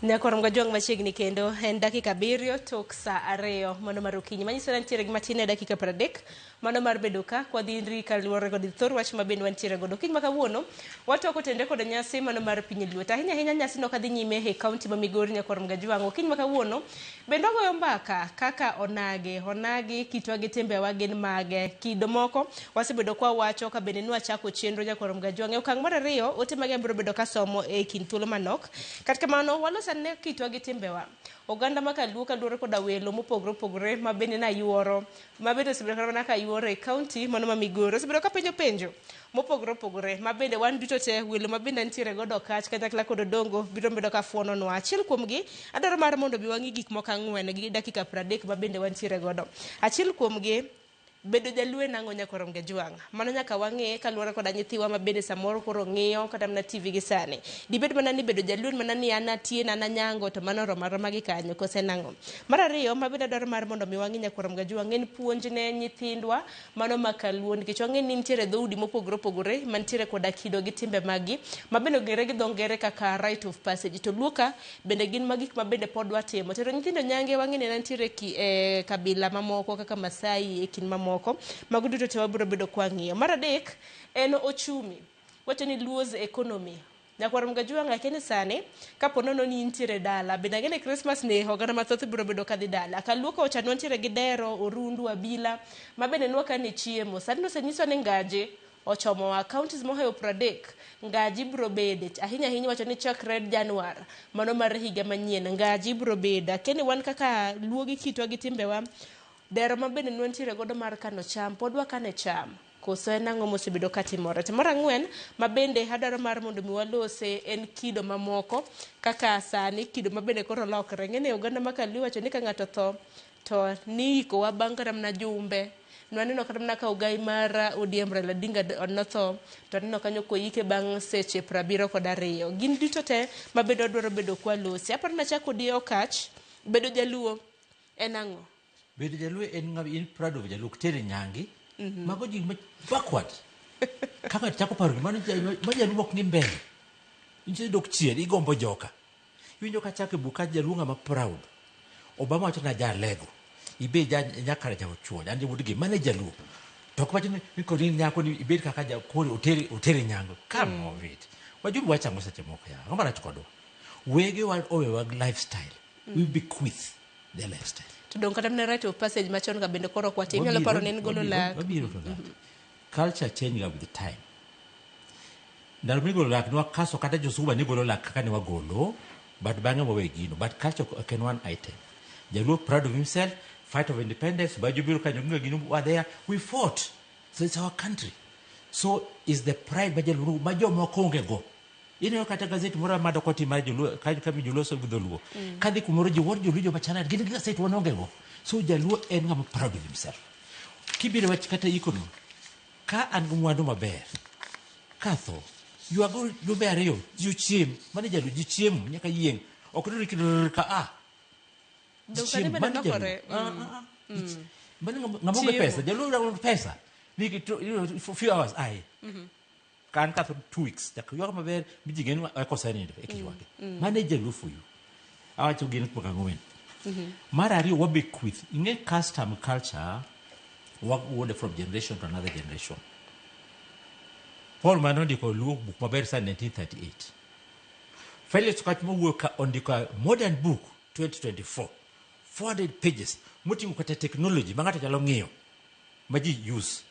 Nyakwar Mgajwang' machiegni kendo en dakika 7 tok saa 2 mano mar okinyi. Manyiso ni nitiere gi matin e dakika 30 mano mar bedo ka kwadhi ri kaluwore kod thor wach ma bende wantiere godo. Okinyi ma kawuono watoko tende kod nyasi mano mar piny Luo. To ahinya ahinya nyasi no kadhi nyime e kaunti ma Migori Nyakwar Mgajwang'. Okinyi ma kawuono bende wagoyo mbaka kaka onagi. Onagi kitwa gi timbewa gin mage. Kido moko wasebedo kwa wacho ka bende nwachako chenro Nyakwar Mgajwang'. E okang' mar 2 ote mage biro bedo kasomo e kind thuolo manok. Kata kamano waloso ane kitwa gi timbewa. Oganda ma kaluo kaluwore koda welo mopogore opogore ma bende nayuoro ma bende osebedo kata mana ka yuoro e kaunti mano ma Migori osebedo ka penjo penjo mopogore opogore ma bende wan duto te welo ma bende nitiere godo kach kanyakla kod Odongo biro bedo ka fuononwa. Achiel kuomgi adwaro mar mondo bi wang'i gik moko 4 gi dakika 30 ma bende wantiere godo. Achiel kuomgi bedo jaluo en ang'o Nyakwar Mgajwang'? Mano nyaka wang'e kaluwore koda nyithiwa ma bende samoro koro ng'iyo kata mana TV gi sani. Dibed mana ni bedo jaluo en mana ni an Atieno an Anyango to mano oromo aroma gi kanyo kose nang'o? Mar ariyo ma bende adwaro mar mondo mi wang'i Nyakwar Mgajwang' en puonj ne nyithindwa mano ma kaluo nikech wang'e ni nitiere dhoudi mopogore opogore mantiere koda kido gi timbe maggi ma bende ong'ere gi dho ngere kaka rite of passage. To luo ka bende gin ma gik ma bende pod watimo. Tero nyithindo nyange wang'e ni nitiere e kabila mamoko kaka Masai e kind mamoko. Mago duto te wabiro bedo kwa ng'iyo. Mar adek en ochumi. Wacho ni Luo's economy. Nyakwar Mgajwang' akia ni sani kapo nono ni intiere dala bende ang'e ni Christmas ni oganda mathoth biro bedo kadhi dala. Kaluo kocha nwantiere gi dero, orundu, abila ma bende nwakane chiemo. Sani nosenyiswa ni ngaji ochomowa counties mohewo 30 ngaji biro bede ahinya ahinya wacho ni chakre Januar mano mar higa manyien ngaji biro bede. Akia ni wan kaka Luo gi kitwa gi timbewa dero ma bende nwantiere godo mar kano cham pod wakane cham koso en ang'o mosebedo katimore. To mar 4 ma bende adwaro mar mondo mi walose en kido mamoko kaka sani kido ma bende koro lokre. Ng'e ni oganda ma kaluo iwacho ni ka ng'ato tho to niikowa bang' kata mana jumbe. Nwaneno kata mana ka ogai mar ODM Raila Odinga notho to aneno kanyo koike bang' seche 72. Gin duto te ma bende wadwaro bedo kwalose. Aparo nachako kodi Okach, bedo jaluo en ang'o? Bedo jaluo en ng'ama in proud of jaluo tere nyangi. Mago ji ma backward. Kaka chako paro mano ma jaluo ok ni mbele. Inche dok chien igombo joka. Iwinjo ka chako e buk ka jaluo ng'ama proud. Obama wacho na jalego. Ibe ja nyakara ja ochuo, an jawuod gi mane jaluo. To ok wacho ni kod in nyako ni ibed kaka ja kori otere nyango. Come on it. Wajuru wachang'o seche moko ya. Ang'o marach kodwa? Wege wa owewa lifestyle. We bequeath their lifestyle. To dong kata mana rite of passage machon ka bende koro ok watim. Inyalo paro ni en golo lak. Wabiro to that. Culture change ga with the time. Ndalo migolo lak nwakaso kata josuba ni golo lak kaka ne wagolo, but bang'e wawe gino. But culture ok en one item. Jaluo proud of himself, fight of independence, Bajubiro Kanyonga Ginu were there. We fought. So it's our country. So is the pride ma jaluo ma jomoko onge go. Ineno kata gazeti moro ma doko tim mar joluo ka joluo somo gi dholuo. Kadhi kumoro ji wuor joluo joma chalad gin gi gazeti wan onge go. So jaluo en ng'ama proud of himself. Kibiro wach kata ikono, ka an gi mwandu maber, katho, ywago jumbe 2, ji ochiem, mano jaluo ji chiemo nyaka yieng'. Ok dwar ni ka a. Dong sani bende Mano jaluo. lokore. Mano ng'ama onge pesa, jaluo dwaro pesa. Ni for few hours aye. Kan katho 2 weeks, nyaka ywak maber mi ji ng'e ni akosenindo e kiywage. Mano e jaluo for you. Awacho gin kuom 4. Mar ariyo wabequeath. Ing'e custom culture wawuode from generation to another generation. Paul mane ondiko Luo buk maber sa 1938. Felix Kwach mowuok ka ondiko modern book 2024. 400 pages moting'o kata technology ma ng'ato nyalo ng'iyo. Ma ji use.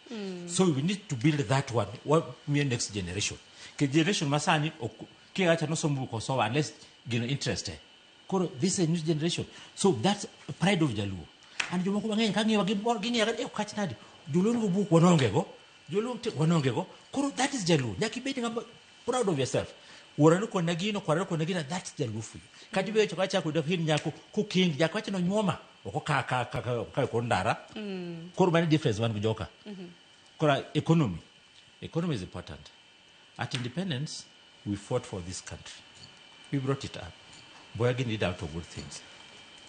So we need to build that one. What miyo next generation. Ke generation masani ok kiwacho nosomo buk osomo unless gino interest e. Koro this is a new generation. So that's pride of Jaluo. And jomoko mang'eny ka ng'iyo gimor ging'iyo eh okach nadi. Joluo nigi buk wanonge go. Joluo wanonge go. Koro that is Jaluo. Nyaka ibed ng'ama proud of yourself. Wuora nokona gino, kwara nokona gino, that's Jaluo for you. Kata ibedo ka chako dak hin nyako kokendi, nyako wacho nonyuoma, ok oka ka ka ka ka kor ndara. Koro mano e difference wan gi joka. Koro economy. Economy is important. At independence, we fought for this country. We brought it up. Mboya gini did out of good things.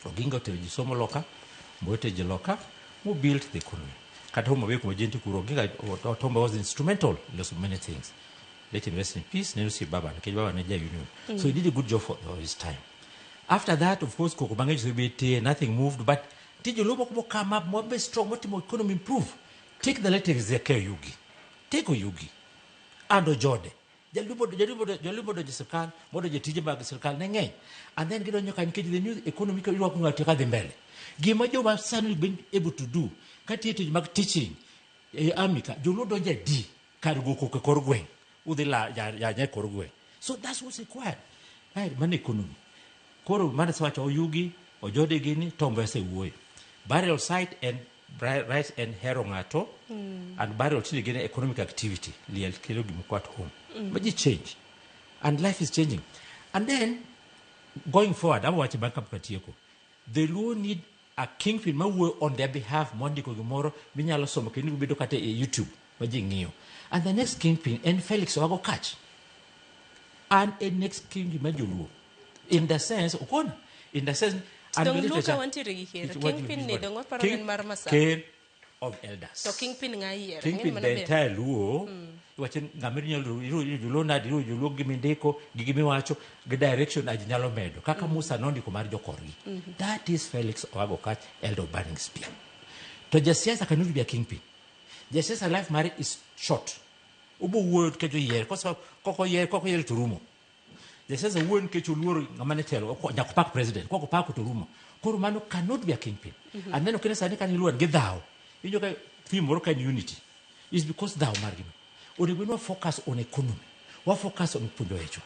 Oginga otero ji somo loka, Mboya otero ji loka, who built the economy. Kata Homa Bay kuma ji nitie kuro, Oginga Tom Mboya was instrumental in so many things. Let him rest in peace. Neno si baba, nikech baba ne ja union. So he did a good job for his time. After that, of course, koko mang'eny osebetie, nothing moved, but nitie joluo moko mo come up, mo be strong, motimo economy improve. Take the late Ezekiel Oyugi. Take Oyugi. And Ojode. Jaluo jaluo jaluo modonjo e sirkal, modonjo e tije mag sirkal ne ng'eny. And then gidonjo ka nikech the new economy irwako ng'ato ka dhi mbele. Gima joma sani been able to do, ka tiyo tich mag teaching, e army ka, joluo donjo e D kar go koko e kor gweng'. Udhi la yanye e kor gweng'. So that's what's required. Right, mano economy. Koro mano asewacho Oyugi, Ojode gini, Tom Mboya osewuoyo. Burial site and rights and hero ng'ato and burial tinde gin economic activity. Liel kelo gimoko at home. Ma ji change. And life is changing. And then, going forward, abo wacho bang' kapok atieko. The Luo need a kingpin mawuoyo on their behalf mondiko gimoro minyalo somo kendo bedo kata e YouTube ma ji ng'iyo. And the next kingpin en Felix Owago Okach. An e next kingpin mar joluo. In the sense, okona, in the sense, and Dong Luo literature- ka wantiere gi ker. It- what Kingpin ni what- dong waparo King- en mar Masawa. Ker of elders. To kingpin ng'a yiero? Kingpin Ng'eni the mano ber. entire Luo. Iwacho ni ng'ama inyalo joluo nadi, iru joluo gi mindiko, gi gimiwacho, gi direction aji nyalo medo. Kaka Musa nondiko mar jokorgi. That is Felix Owago Okach, elder of Burning Spear. To jasiasa cannot be a kingpin. Jasiasa life mare is short. Obo wuoyo nikech oyier, koso kok oyier, kok oyier to rumo. Jasiasa wuoyo nikech oluoro ng'ama ne telo, nyaka opak president, kok opako to rumo. Koro mano cannot be a kingpin. And then okene sani kani luwan gi dhaw. Iwinjo ka theme moro ka en unity. Is because dhaw margi no. Onego bed ni wa focus on economy. Wa focus on puonjo wechwa.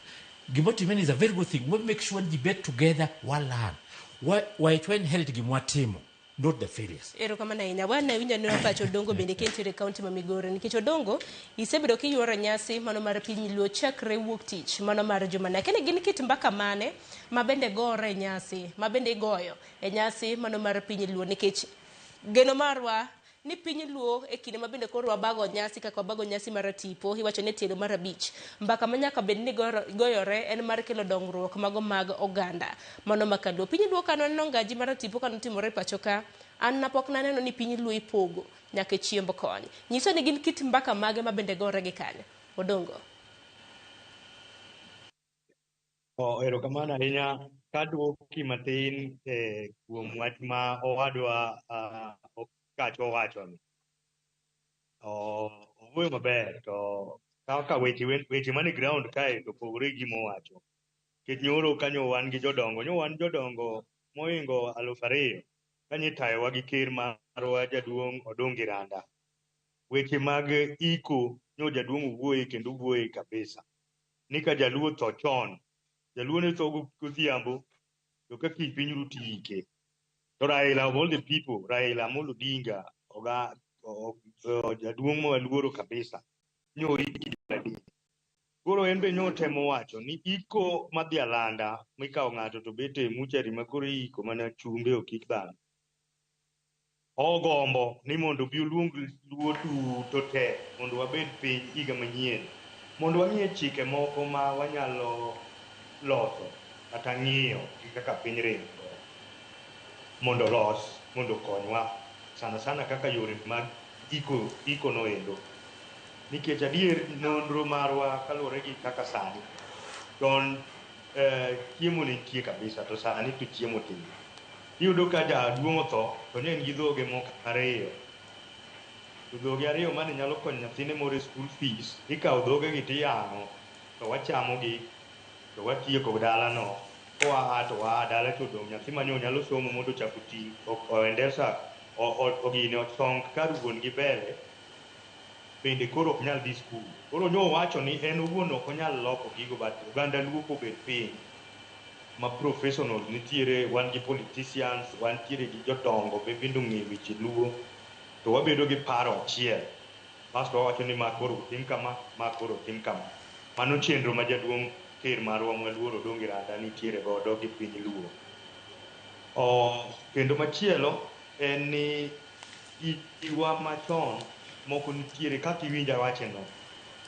Gima otimre is a very good thing. We make sure ji bet together, wa learn. Wa wechwa inherit gima watimo, not the failures. Erokamano ahinya. Wan awinjo ni pacho Odongo bende kentiere e kaunti ma Migori nikech Odongo isebedo kiyworo nyasi mano mar piny Luo chakre wuok tich mano mar jumani. Akia ni gin kit mbaka mane ma bende gore e nyasi ma bende igoyo e nyasi mano mar piny Luo nikech geno marwa ni piny Luo e kinde ma bende koro wabago nyasi kaka wabago nyasi mar tipo iwacho ni tielo mar abich mbaka ma nyaka bed ni goyore en mar kelo dongruok mago mag oganda mano ma kaluo piny Luo kano waneno ngaji mar tipo kano timore pacho ka an napok naneno ni piny Luo ipogo nyaka e chiemb kony nyiso ni gin kit mbaka mage ma bende gore gi kanyo Odongo. Oh, erokamano ahinya. Kaduoki matin kuom wach ma owadwa Okach owacho ni. Owuoyo maber to kaka weche weche mane ground kae to opogore gi gima owacho. Nikech nyoro kanyo wan gi jodongo, nyo wan jodongo mohingo 2000 kanyo itayowa gi ker marwa jaduong' Odungi Randa. Weche mag iko nyo jaduong' owuoye kendo owuoye kabisa. Ni ka jaluo tho chon, jaluo ne tho godhiambo to ka kiny piny ru tiike. To Raila of all the people, Raila Amolo Odinga, oga jaduong' ma waluoro kabisa, nyo iki adi. Koro en be nyo temo wacho ni iko madhi alanda mikawo ng'ato to bet e muchari ma koro iiko mana chumbe ok ik dhano. Ogombo ni mondo obi oluong luo duto te mondo wabed piny higa manyien mondo wang'ie chike moko ma wanyalo loso kata ng'iyo gi kaka piny ringo mondo olos mondo okonywa sana sana kaka yore mag iko iko noendo nikech adier nonro marwa kaluwore gi kaka sani chon chiemo ne nitie kabisa to sani to chiemo tin. Iyudo ka jaduong' otho to ne en gi dhoge moko ariyo to dhoge ariyo mane nyalo konyo nyathine moro e school fees ikawo dhoge gi tiyang'o to wachamogi to watieko dalano koa to waa dala to odong' nyathi manyo nyalo somo mondo ochak oti oendesa ogine ochong kar wuon gi mbele bende koro ok nyal dhi skul. Koro nyowacho ni en owuon ok onyal loko gigo, but oganda Luo kobet piny ma professionals nitiere, wan gi politicians, wantiere gi jodongo be bende ong'eyo weche Luo, to wabedo gi paro achiel. Basto wawacho ni ma koro tim kama, ma koro tim kama. Mano chenro ma jaduong' ker marwa mwaluoro Odongo Randa nitiere godo gi piny Luo. Kendo machielo en ni giwa machon moko nitiere kaka iwinjo awacheno.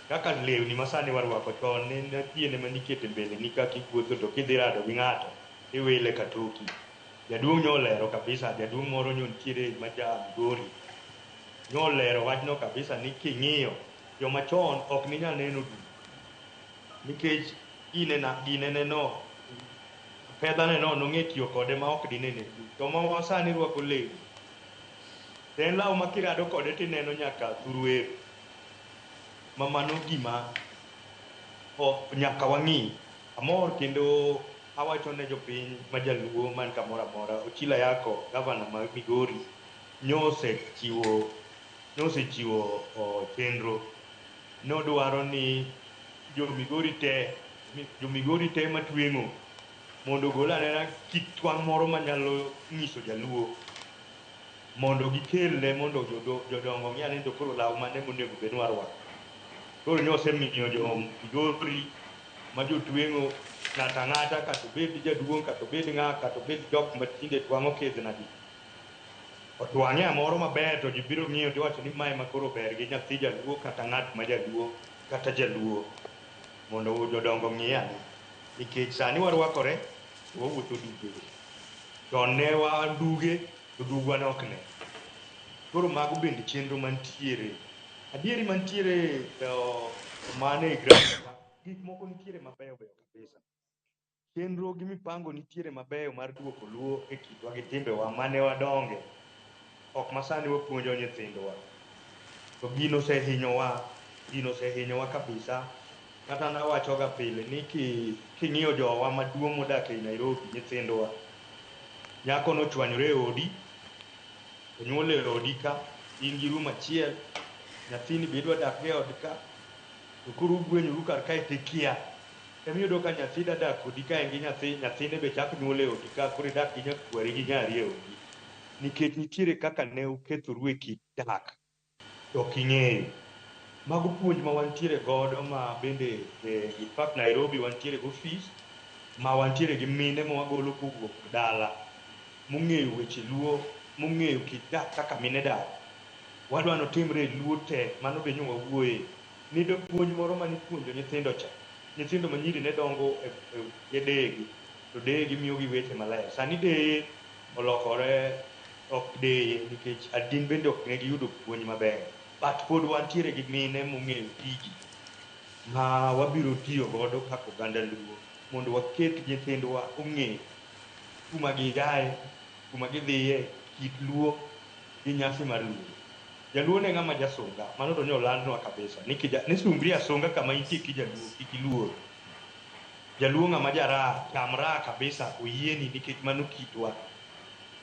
Kaka lewni masani warwako chon ne en piene manikete mbele ni kaka iwuotho to kidhi rado gi ng'ato iwile katoki. Jaduong' nolero kabisa, jaduong' moro nyo nitiere ma ja Migori. Nolero wachno kabisa ni king'iyo joma chon ok ninyal neno duk. Nikech gine no fedha no nong'e tiyo kode ma ok dinene duk. To ma sani rwako lewni. To en law ma kirado kode tineno nyaka thuruero. Ma mano gima nyaka wang'i. Amor kendo awacho ne jopiny ma jaluo man kamoro amora. Ochila Yako, gavana ma Migori, nyosechiwo chenro. Nodwaro ni jo Migori te matweng'o mondo ogol anena kit twang' moro manyalo nyiso jaluo mondo gikelne mondo jodongo ng'i ane to koro law mane monego bed ni warwako. Koro nyosemiyo jo Migori ma jotweng'o ng'ato ang'ata kata obed jaduong' kata obed ng'a kata obed jok matinde twang'o kedhnagi. Otwang'e amoro maber to ji biro ng'iyo tiwacho ni mae ma koro ber gi nyathi jaluo kata ng'at ma jaluo kata jaluo mondo jodongo ng'i ane. Nikech sani warwakore to wawuotho duge. Chon ne wan duge to dugwa ne ok ne. Koro mago bende chenro mantiere. Adieri mantiere mane e ground ka, gik moko nitiere mabeyo beyo kabisa. Chenro gi mipango nitiere mabeyo mar duoko Luo e kitwa gi timbewa mane wadonge. Ok masani wapuonjo nyithindwa. To gino osehinyowa kabisa. Kata nawachoga pile ni king'iyo jowa maduong' modak ei Nairobi, nyithindwa, nyako nochwanyore e odi, onyuol e odi ka, in gi room achiel, nyathini be idwa dak go e ot ka, to koro ugwenyoru kar kae to ikia. Emiyudo ka nyathi da dak kodi ka en gi nyathi, nyathine be chak nyuol e odi ka, koro idak gi nyakwari gi nyari e odi. Nikech nitiere kaka ne ukethoru e kit dak, to ok ing'eyo. Mago puonj ma wantiere godo ma bende in fact Nairobi wantiere gi ofis ma wantiere gi mine ma wagolo kowuok dala mong'eyo weche Luo, mong'eyo kit dak kaka mine dak. Wadwa notimre e Luo te, mano be nyo wawuoye. Nido puonj moro manipuonjo nyithindo cha. Nyithindo manyiri ne dongo e deyegi, to deyegi miyogi weche maler. Sani deye olokore ok deye nikech gin bende ok ne giyudo puonj maber. But pod wantiere gi mine mong'eyo tiji ma wabiro tiyo godo kaka oganda Luo mondo waket nyithindwa ong'e kuma giaye, kuma gidhiye, kit Luo gi nyasi mar Luo. Jaluo ne ng'ama jasunga, mano to nyolandnwa kabisa. Ni sungri asunga kama intie kijaluo, kik iluor. Jaluo ng'ama jaraha, cham raha kabisa, oyieni nikech mano kitwa.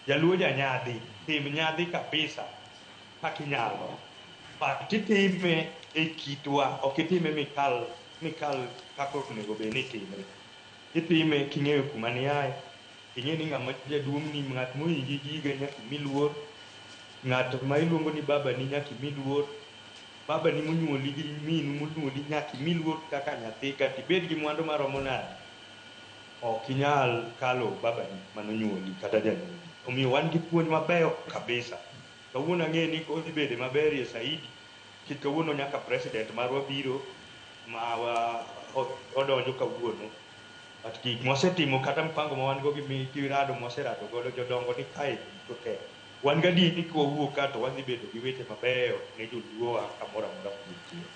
Jaluo janyadhi, tim nyadhi kabisa kaka inyalo. But itime e kitwa, ok itime mikal kaka onego bed ni itime. Itime king'eyo kuma niaye, ing'e ni ng'ama jaduong' ni ng'at mohingi gi higa nyaka imi luor, ng'at ma iluongo ni babani nyaka imi luor, babani monyuoli gi minu monyuoli nyaka imi luor kaka nyathi, kata ibed gi mwandu maromo nade, ok inyal kalo babani manonyuoli kata janyuolni. Omiyo wan gi puonj mabeyo kabisa. Kawuono ang'e ni odhi bede maberie saidi, nikech kawuono nyaka president marwa biro ma odonjo kawuono. But gik mwasetimo kata mpango ma wan go gi rado mwaserado godo jodongo ni kae duto te. Wan gadier ni kwawuok ka to wadhi bedo gi weche mabeyo ne joluowa kamoro amora ma gintie.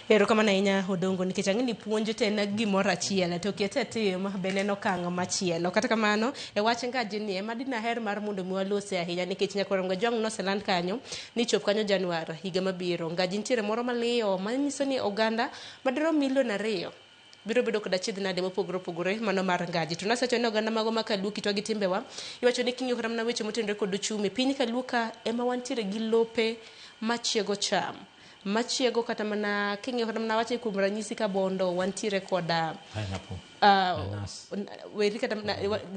Erokamano ahinya Odongo, nikech ang'e ni puonj te en gimoro achiel to kete tim bende en okang' machielo. Kata kamano e wach ngaji ni ema dinaher mar mondo mi walose ahinya nikech nyakwar Ngajwang' noseland kanyo ni chop kanyo Januar higa mabiro. Ngaji nitiere moro maliyo manyiso ni oganda madirom milion 2 Biro bedo koda achiedh nade mopogore opogore mano mar ngaji. To nasewacho ni oganda mago ma kaluo kitwa gi timbewa, iwacho ni king'iyo kata mana weche motenore kod ochumi, piny kaluo ka ema wantiere gi lope machiego cham. Machiego kata mana king'iyo kata mana wache kuom ranyisi ka Bondo wantiere koda Pineapple. Nanas. Weri kata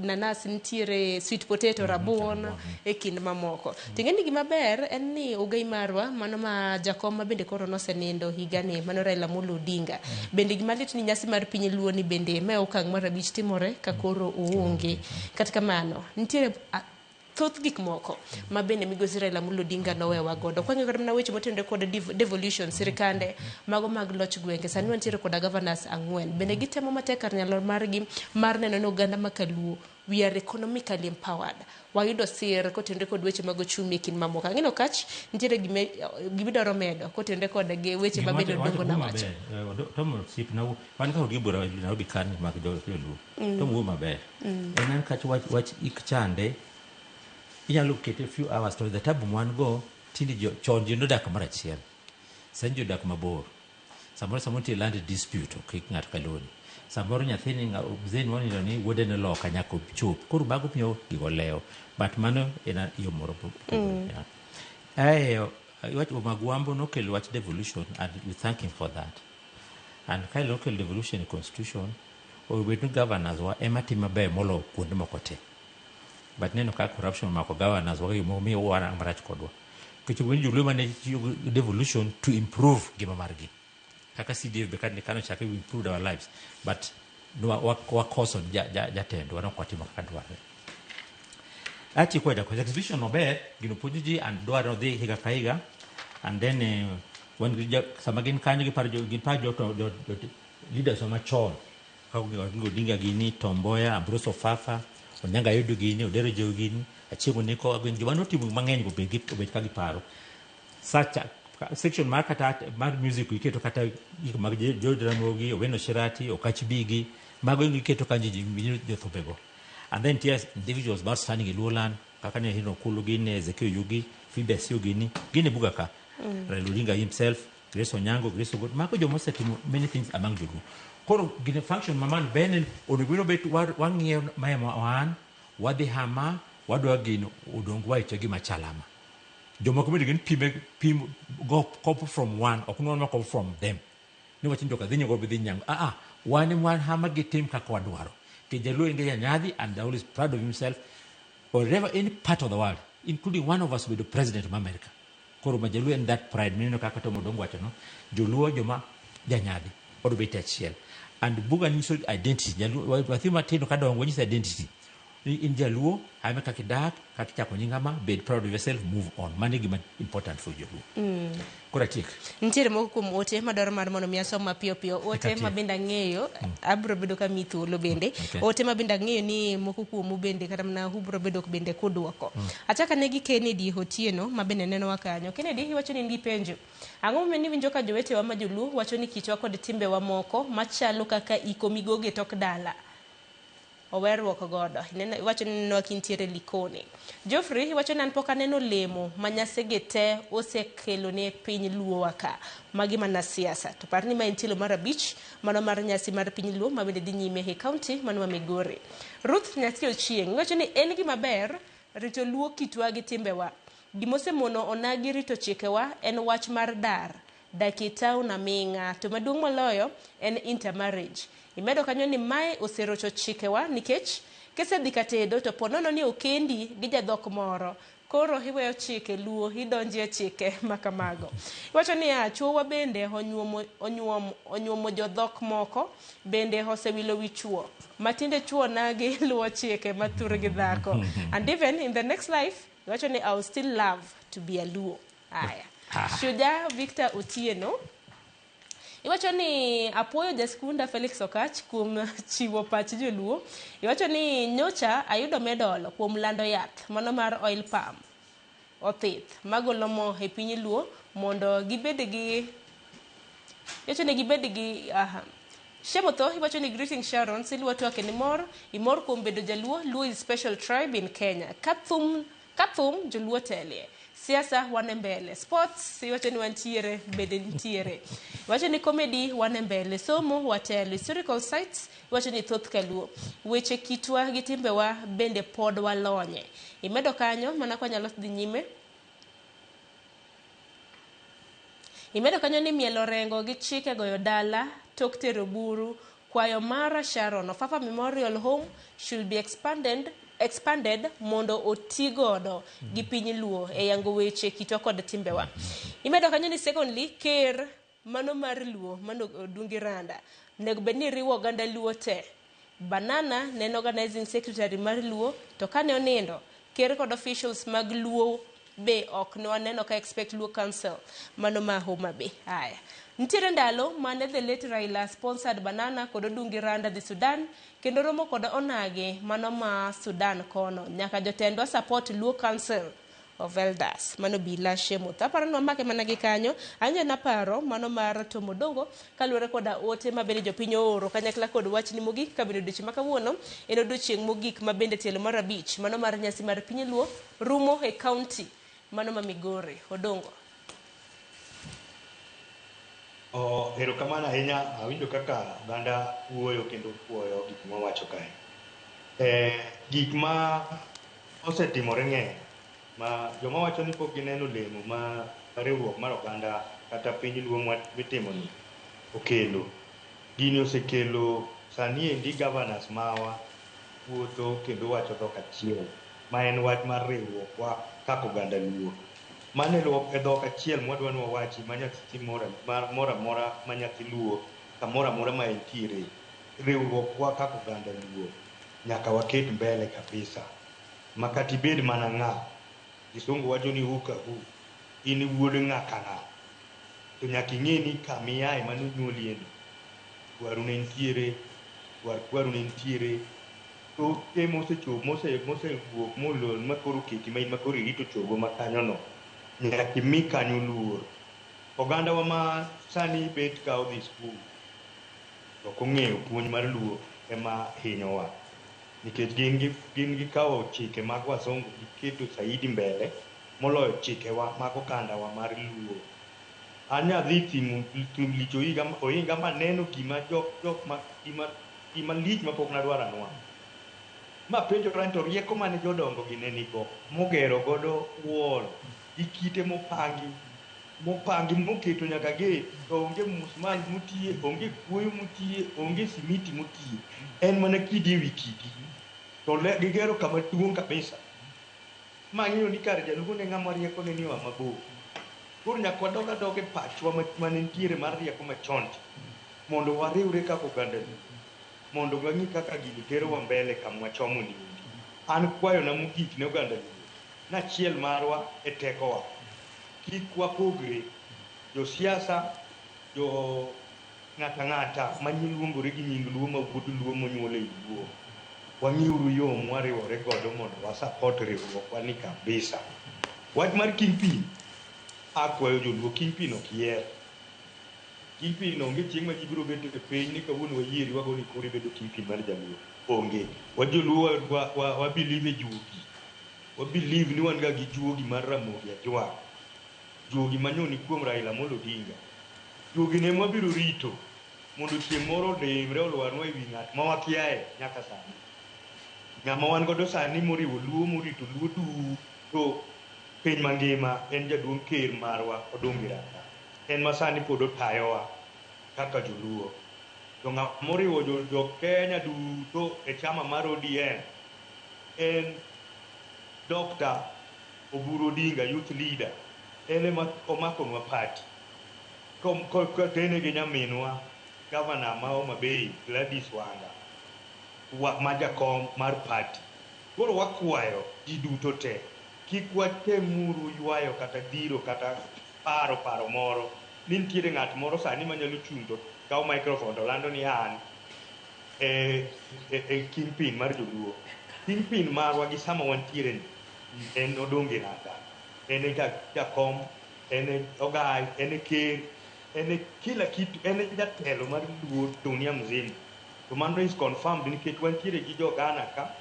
nanas nitiere, sweet potato, rabuon e kind mamoko. To ing'e ni gima ber en ni ogai marwa mano ma jakom ma bende koro nosenindo higani mano Raila Amolo Odinga. Bende gima lit ni nyasi mar piny Luo ni bende ma e okang' mar abich timore ka koro oonge. Kata kamano nitiere thoth gik moko ma bende migosi Raila Amolo Odinga nowewa godo. Kwang'iyo kata mana weche motenore kod devolution, sirikande mago mag loch gwenge, sani wantiere koda governors 4. Bende gitemo matek kar nyalo margi mar neno ni oganda ma kaluo we are economically empowered. Wayudo sir kotenore kod weche mag ochumi e kind mamoko. Ang'eno kach nitiere gimidwaro medo kotenore kod gi weche ma bende Odongo nawacho. Tom osiepna, wan ka gi bura Nairobi kan mag joluo. Tom wuoyo maber. En kach wach ik chande inyalo kete few hours to the tabu mwan go tinde chon ji nodak kamoro achiel. Sani ji odak mabor. Samoro nitie land dispute ok ik ng'ato kaloni. Samoro nyathini mzee ni wanindo ni wuode ne loka nyaka ochop. Koro mago miyo gigo lewo. But mano en yo moro yeah. Aeyo wach Magwambo nokelo wach devolution and we thank him for that. And ka nokelo devolution e constitution, obed ni governors wa ema timo maber moloyo kuonde moko te. But neno ka corruption omako governors wa gimomiyo miyo wan marach kodwa. Nikech wen joluo mane tiyo gi devolution to improve ngima margi. Kaka CDF be kane kanochake we improved our lives. But wakoso jatendwa nok watimo kaka dwarre. Atieko e exhibition maber, gino puonjo ji and dwaro dhi higa ka higa. And then wan gi sama gin kanyo giparo jo leaders machon. Kaka Odinga gini, Tom Mboya, Ambrose Ofafa, Onyango Ayudo gini, Odero Jow gini, Achieng' Oneko, joma notimo mang'eny go obed ka giparo. Sacha section mar kata mar music iketo kata gik mag George Ramogi, Owino Shirati, Okach Bigi, mago iketo kanyo ji jothumbego. And then nitie individuals mar standing e Luoland, kaka ne Henry Okulu gini, Ezekiel Yugi, Phoebe Asiyo gini, gin e buga ka. Raila Odinga himself, Grace Onyango, Grace Ogot, mago joma osetimo many things among joluo. Koro gine function maman bene onego bed wang'iyo mae wan, wadhi hama, wadwa gino odong wacho gima chalama. Jomoko bende gin pime pim go copy from one, ok nwan copy from them. Ni wach ni joka dhi nyago dhi nyango. Wan hama gitim kaka wadwaro. Ke jaluo en janyadhi and always proud of himself. Wherever any part of the world, including one of us with the president of America. Koro ma jaluo en that pride mineno kaka Tom Odongo wacho no, joluo joma janyadhi odwa bet achiel. And buga nyiso identity. Jaluo nyathi matindo kadongo nyiso identity. In jaluo, ame kaka idak, kaka ichako nying ama, bed proud of yourself, move on. Mano e gima important for joluo. Koro atiek. Nitiere moko kuom ote madwaro mar mondo mi asom mapiyo piyo. Ote ma bende ang'eyo, abiro bedo ka miyi thuolo bende. Ote ma bende ang'eyo ni moko kuomu bende kata mana ubiro bedo bende kudwoko. Achako ane gi Kennedy Otieno ma bende nenowa kanyo. Kennedy iwacho ni in gi penjo. Ang'o momiyo niwinjo ka jowetewa ma joluo wacho ni kitwa kod timbewa moko machalo kaka iko migogo e tok dala owerruok godo. Iwacho ni nenowa kintiere Likoni. Geoffrey iwacho ni an pok aneno lemo ma nyasege te osekelo ne piny Luowa ka. Magi mana siasa. To par ni ma en tielo mar 5 mano mar nyasi mar piny Luo ma bende dhi nyime e county mano ma Migori. Ruth Nyathi Ochieng iwacho ni en gima ber rito Luo kitwa gi timbewa. Gimosemono onagi rito chikewa en wach mar dar. Dak e town aming'a. To maduong' moloyo en intermarriage. Imedo kanyo ni mae oserocho chikewa nikech kisedhi ka tedo to po nono ni okendi gi jadhok moro. Koro iweyo chike Luo, idonje chike makamago. Iwacho niya, chuowa bende onyuomo jodhok moko, bende osewilo wi chuo. Matinde chuo nagi luwo chike mathur gi dhako. And even in the next life, iwacho ni I will still love to be a Luo. Aya. Shuja Victor Otieno. Iwacho ni apuoyo jaskunda Felix Okach kuom chiwo pach joluo. Iwacho ni nyocha ayudo medal kuom lando yath mano mar oil palm othith magolo mo e piny Luo mondo gibed gi iwacho ni gibed gi Shemotho iwacho ni greeting Sharon Silwa twake ni mor imor kuom bedo jaluo. Luo is special tribe in Kenya. Kathum joluo telie. Siasa wan e mbele. Sports iwacho ni wantiere bende nitiere. Iwacho ni comedy wan e mbele. Somo watelo. Historical sites iwacho ni thoth kaluo. Weche kitwa gi timbewa bende pod walonye. Imedo kanyo mana kwa nyalo dhi nyime. Imedo kanyo ni mielo rengo gi chike goyo dala tok tero buru kwayo mara Sharon Ofafa Memorial Home should be expanded mondo oti godo gi piny Luo e yango weche kitwa kod timbewa. Imedo kanyo ni secondly ker mano mar Luo mano Odungi Randa onego bed ni riwo oganda Luo te. Banana ne en organizing secretary mar Luo to kane onindo ker kod officials mag Luo be ok ne waneno ka expect Luo Council mano ma Homa Bay. Haya. Nitiere ndalo mane the late Raila sponsored Banana kod Odungi Randa dhi Sudan kendo romo kod onagi mano ma Sudan kono. Nyaka jotendwa support Luo Council of Elders. Mano Bila Shemuth. Aparo ni wamake mana gi kanyo. Anje naparo mano mar Tom Odongo kaluwore koda ote ma bende jopiny ooro kanyakla kod wachni mogik ka bende odiochieng' ma kawuono en odiochieng' mogik ma bende tielo mar 5 mano mar nyasi mar piny Luo rumo e county mano ma Migori. Odongo. Erokamano ahinya. Awinjo kaka oganda wuoyo kendo puoyo gik mwawacho kae. Gik ma osetimore ng'eny ma joma wacho ni pok gineno olemo ma riwruok mar oganda kata piny Luo mitimoni okelo. Gini osekelo sani endi governors mawa wuotho kendo wacho dhok achiel ma en wach mar riwruokwa kaka oganda Luo. Mano e dhok achiel mwadwa ni wawachi ma nyathi moro amora ma nyathi Luo kamoro amora ma entiere. Riwruokwa kaka oganda Luo nyaka waket mbele kabisa. Ma kata ibed mana ng'a, kisungu wacho ni who ka who, in wuod ng'a ka ng'a. To nyaka ing'e ni kama iaye mane onyuolie no, kwaru ne nitiere, kwar kwaru ne nitiere, toke mosewuok molor ma koro oketi ma in ma koro irito chogo ma kanyono, nyaka imi kanyo luor. Ogandawa ma sani bet ka odhi skul, ok ong'eyo puonj mar Luo ema hinyowa. Nikech gin gikawo chike mag wasungu giketo saidi mbele moloyo chikewa mag ogandawa mar Luo. An nyadhi thim lich ohinga maneno gima gima lich mapok nadwaro anwang'o. Ma penjora ni to rieko mane jodongo gi ne nigo mogero godo wall gi kite mopangi moketo nyaka gate to onge musmal motiye, onge kuoyo motiye, onge simiti motiye. En mana kidi ewi kidi. To gigero kama duong' kabisa. Ma ng'iyo ni kar jaluo ne ng'ama rieko ne ni oa mabor. Koro nyaka wadog adoga e pachwa mane nitiere mar rieko machon cha mondo wariwre kaka oganda Luo. Mondo wang'i kaka gini terowa mbele kama wachomo ni endi. An kwayona mogik ne oganda Luo, nachiel marwa e tekowa. Kik wapogre. Josiasa, jo ng'ata ng'ata maluongore gi nying Luo ma wuod Luo monyuol ei Luo. Wang'iuru yo mwariwore godo mondo wa support riwruokwa ni kabisa. Wach mar kingpin, akwayo joluo kingpin ok yier. Kingpin onge chieng' ma ji biro bet e piny ni kawuono wayieri wagoni kura ibedo kingpin mar jaluo. Onge. Wa joluo wa believe e juogi. Wa believe ni wan ga gi juogi mar Ramogi Ajwang'. Juogi manyoni kuom Raila Amolo Odinga. Juogi ne mwabiro rito mondo chieng' moro odimre olwarnwa ewi ng'at ma wakiaye nyaka sani. Ng'ama wan godo sani moriwo Luo morito Luo duto piny mangima en jaduong' ker marwa Odungi Randa. En ma sani pod otayowa kaka joluo. To ng'ama moriwo jo Kenya duto e chama mar ODM en Dr. Oburu Odinga, youth leader. En ema omakonwa party. Kotene gi nyaminwa gavana ma Homa Bay Gladys Wanga ma jakom mar party. Koro wakwayo ji duto te kik watemuru ywayo kata dhiro kata paro moro ni nitiere ng'at moro sani manyalo chung' to kawo microphone to lando ni an e kingpin mar joluo. Kingpin marwa gi sama wantiere ni en Odonge Randa. En e jakom, en e ogai, en e ker, en e kila kitu, en e jatelo mar Luo dunia mzima. To mano is confirmed nikech wantiere gi jo Ghana ka,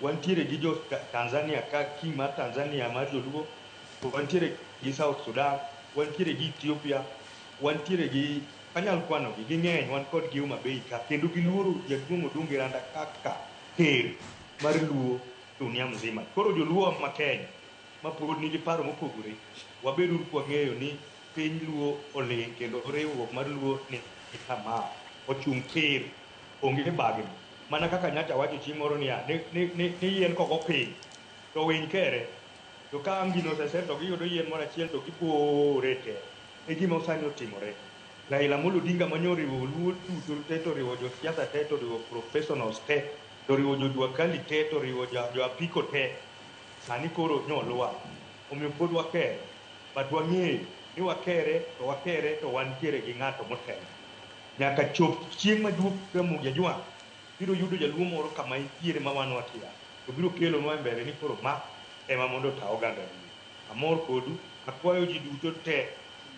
wantiere gi jo Tanzania ka, king mar Tanzania mar joluo, Wantiere gi South Sudan, wantiere gi Ethiopia, wantiere gi anyal kwanogi ging'eny wan kod gi Homa Bay ka kendo giluoro jaduong' Odungi Randa kaka ker mar Luo dunia mzima. Koro joluo ma Kenya ma pod nigi paro mopogore, wabeduru kwang'eyo ni piny Luo oling' kendo riwruok mar Luo ni kama ochung' tir, onge bagni. Mana kaka nyacha wacho chieng' moro niya, ni yien kogo piny to winy kere to ka ang' gino oseser to giyudo yien moro achiel to gibore te. E gima sani otimore. Raila Amolo Odinga manyo oriwo Luo duto te to oriwo josiasa te to oriwo professionals te to oriwo jojua kali te to oriwo jo apiko te sani koro nyolwa. Omiyo pod wakere but wang'eyo ni wakere to wantiere gi ng'ato motelo. Nyaka chop chieng' ma juok Ramogi Ajwang' biro yudo jaluo moro kama entiere ma wan wakia to biro kelonwa e mbele ni koro ma ema mondo ota oganda Luo. Amor kodu, akwayo ji duto te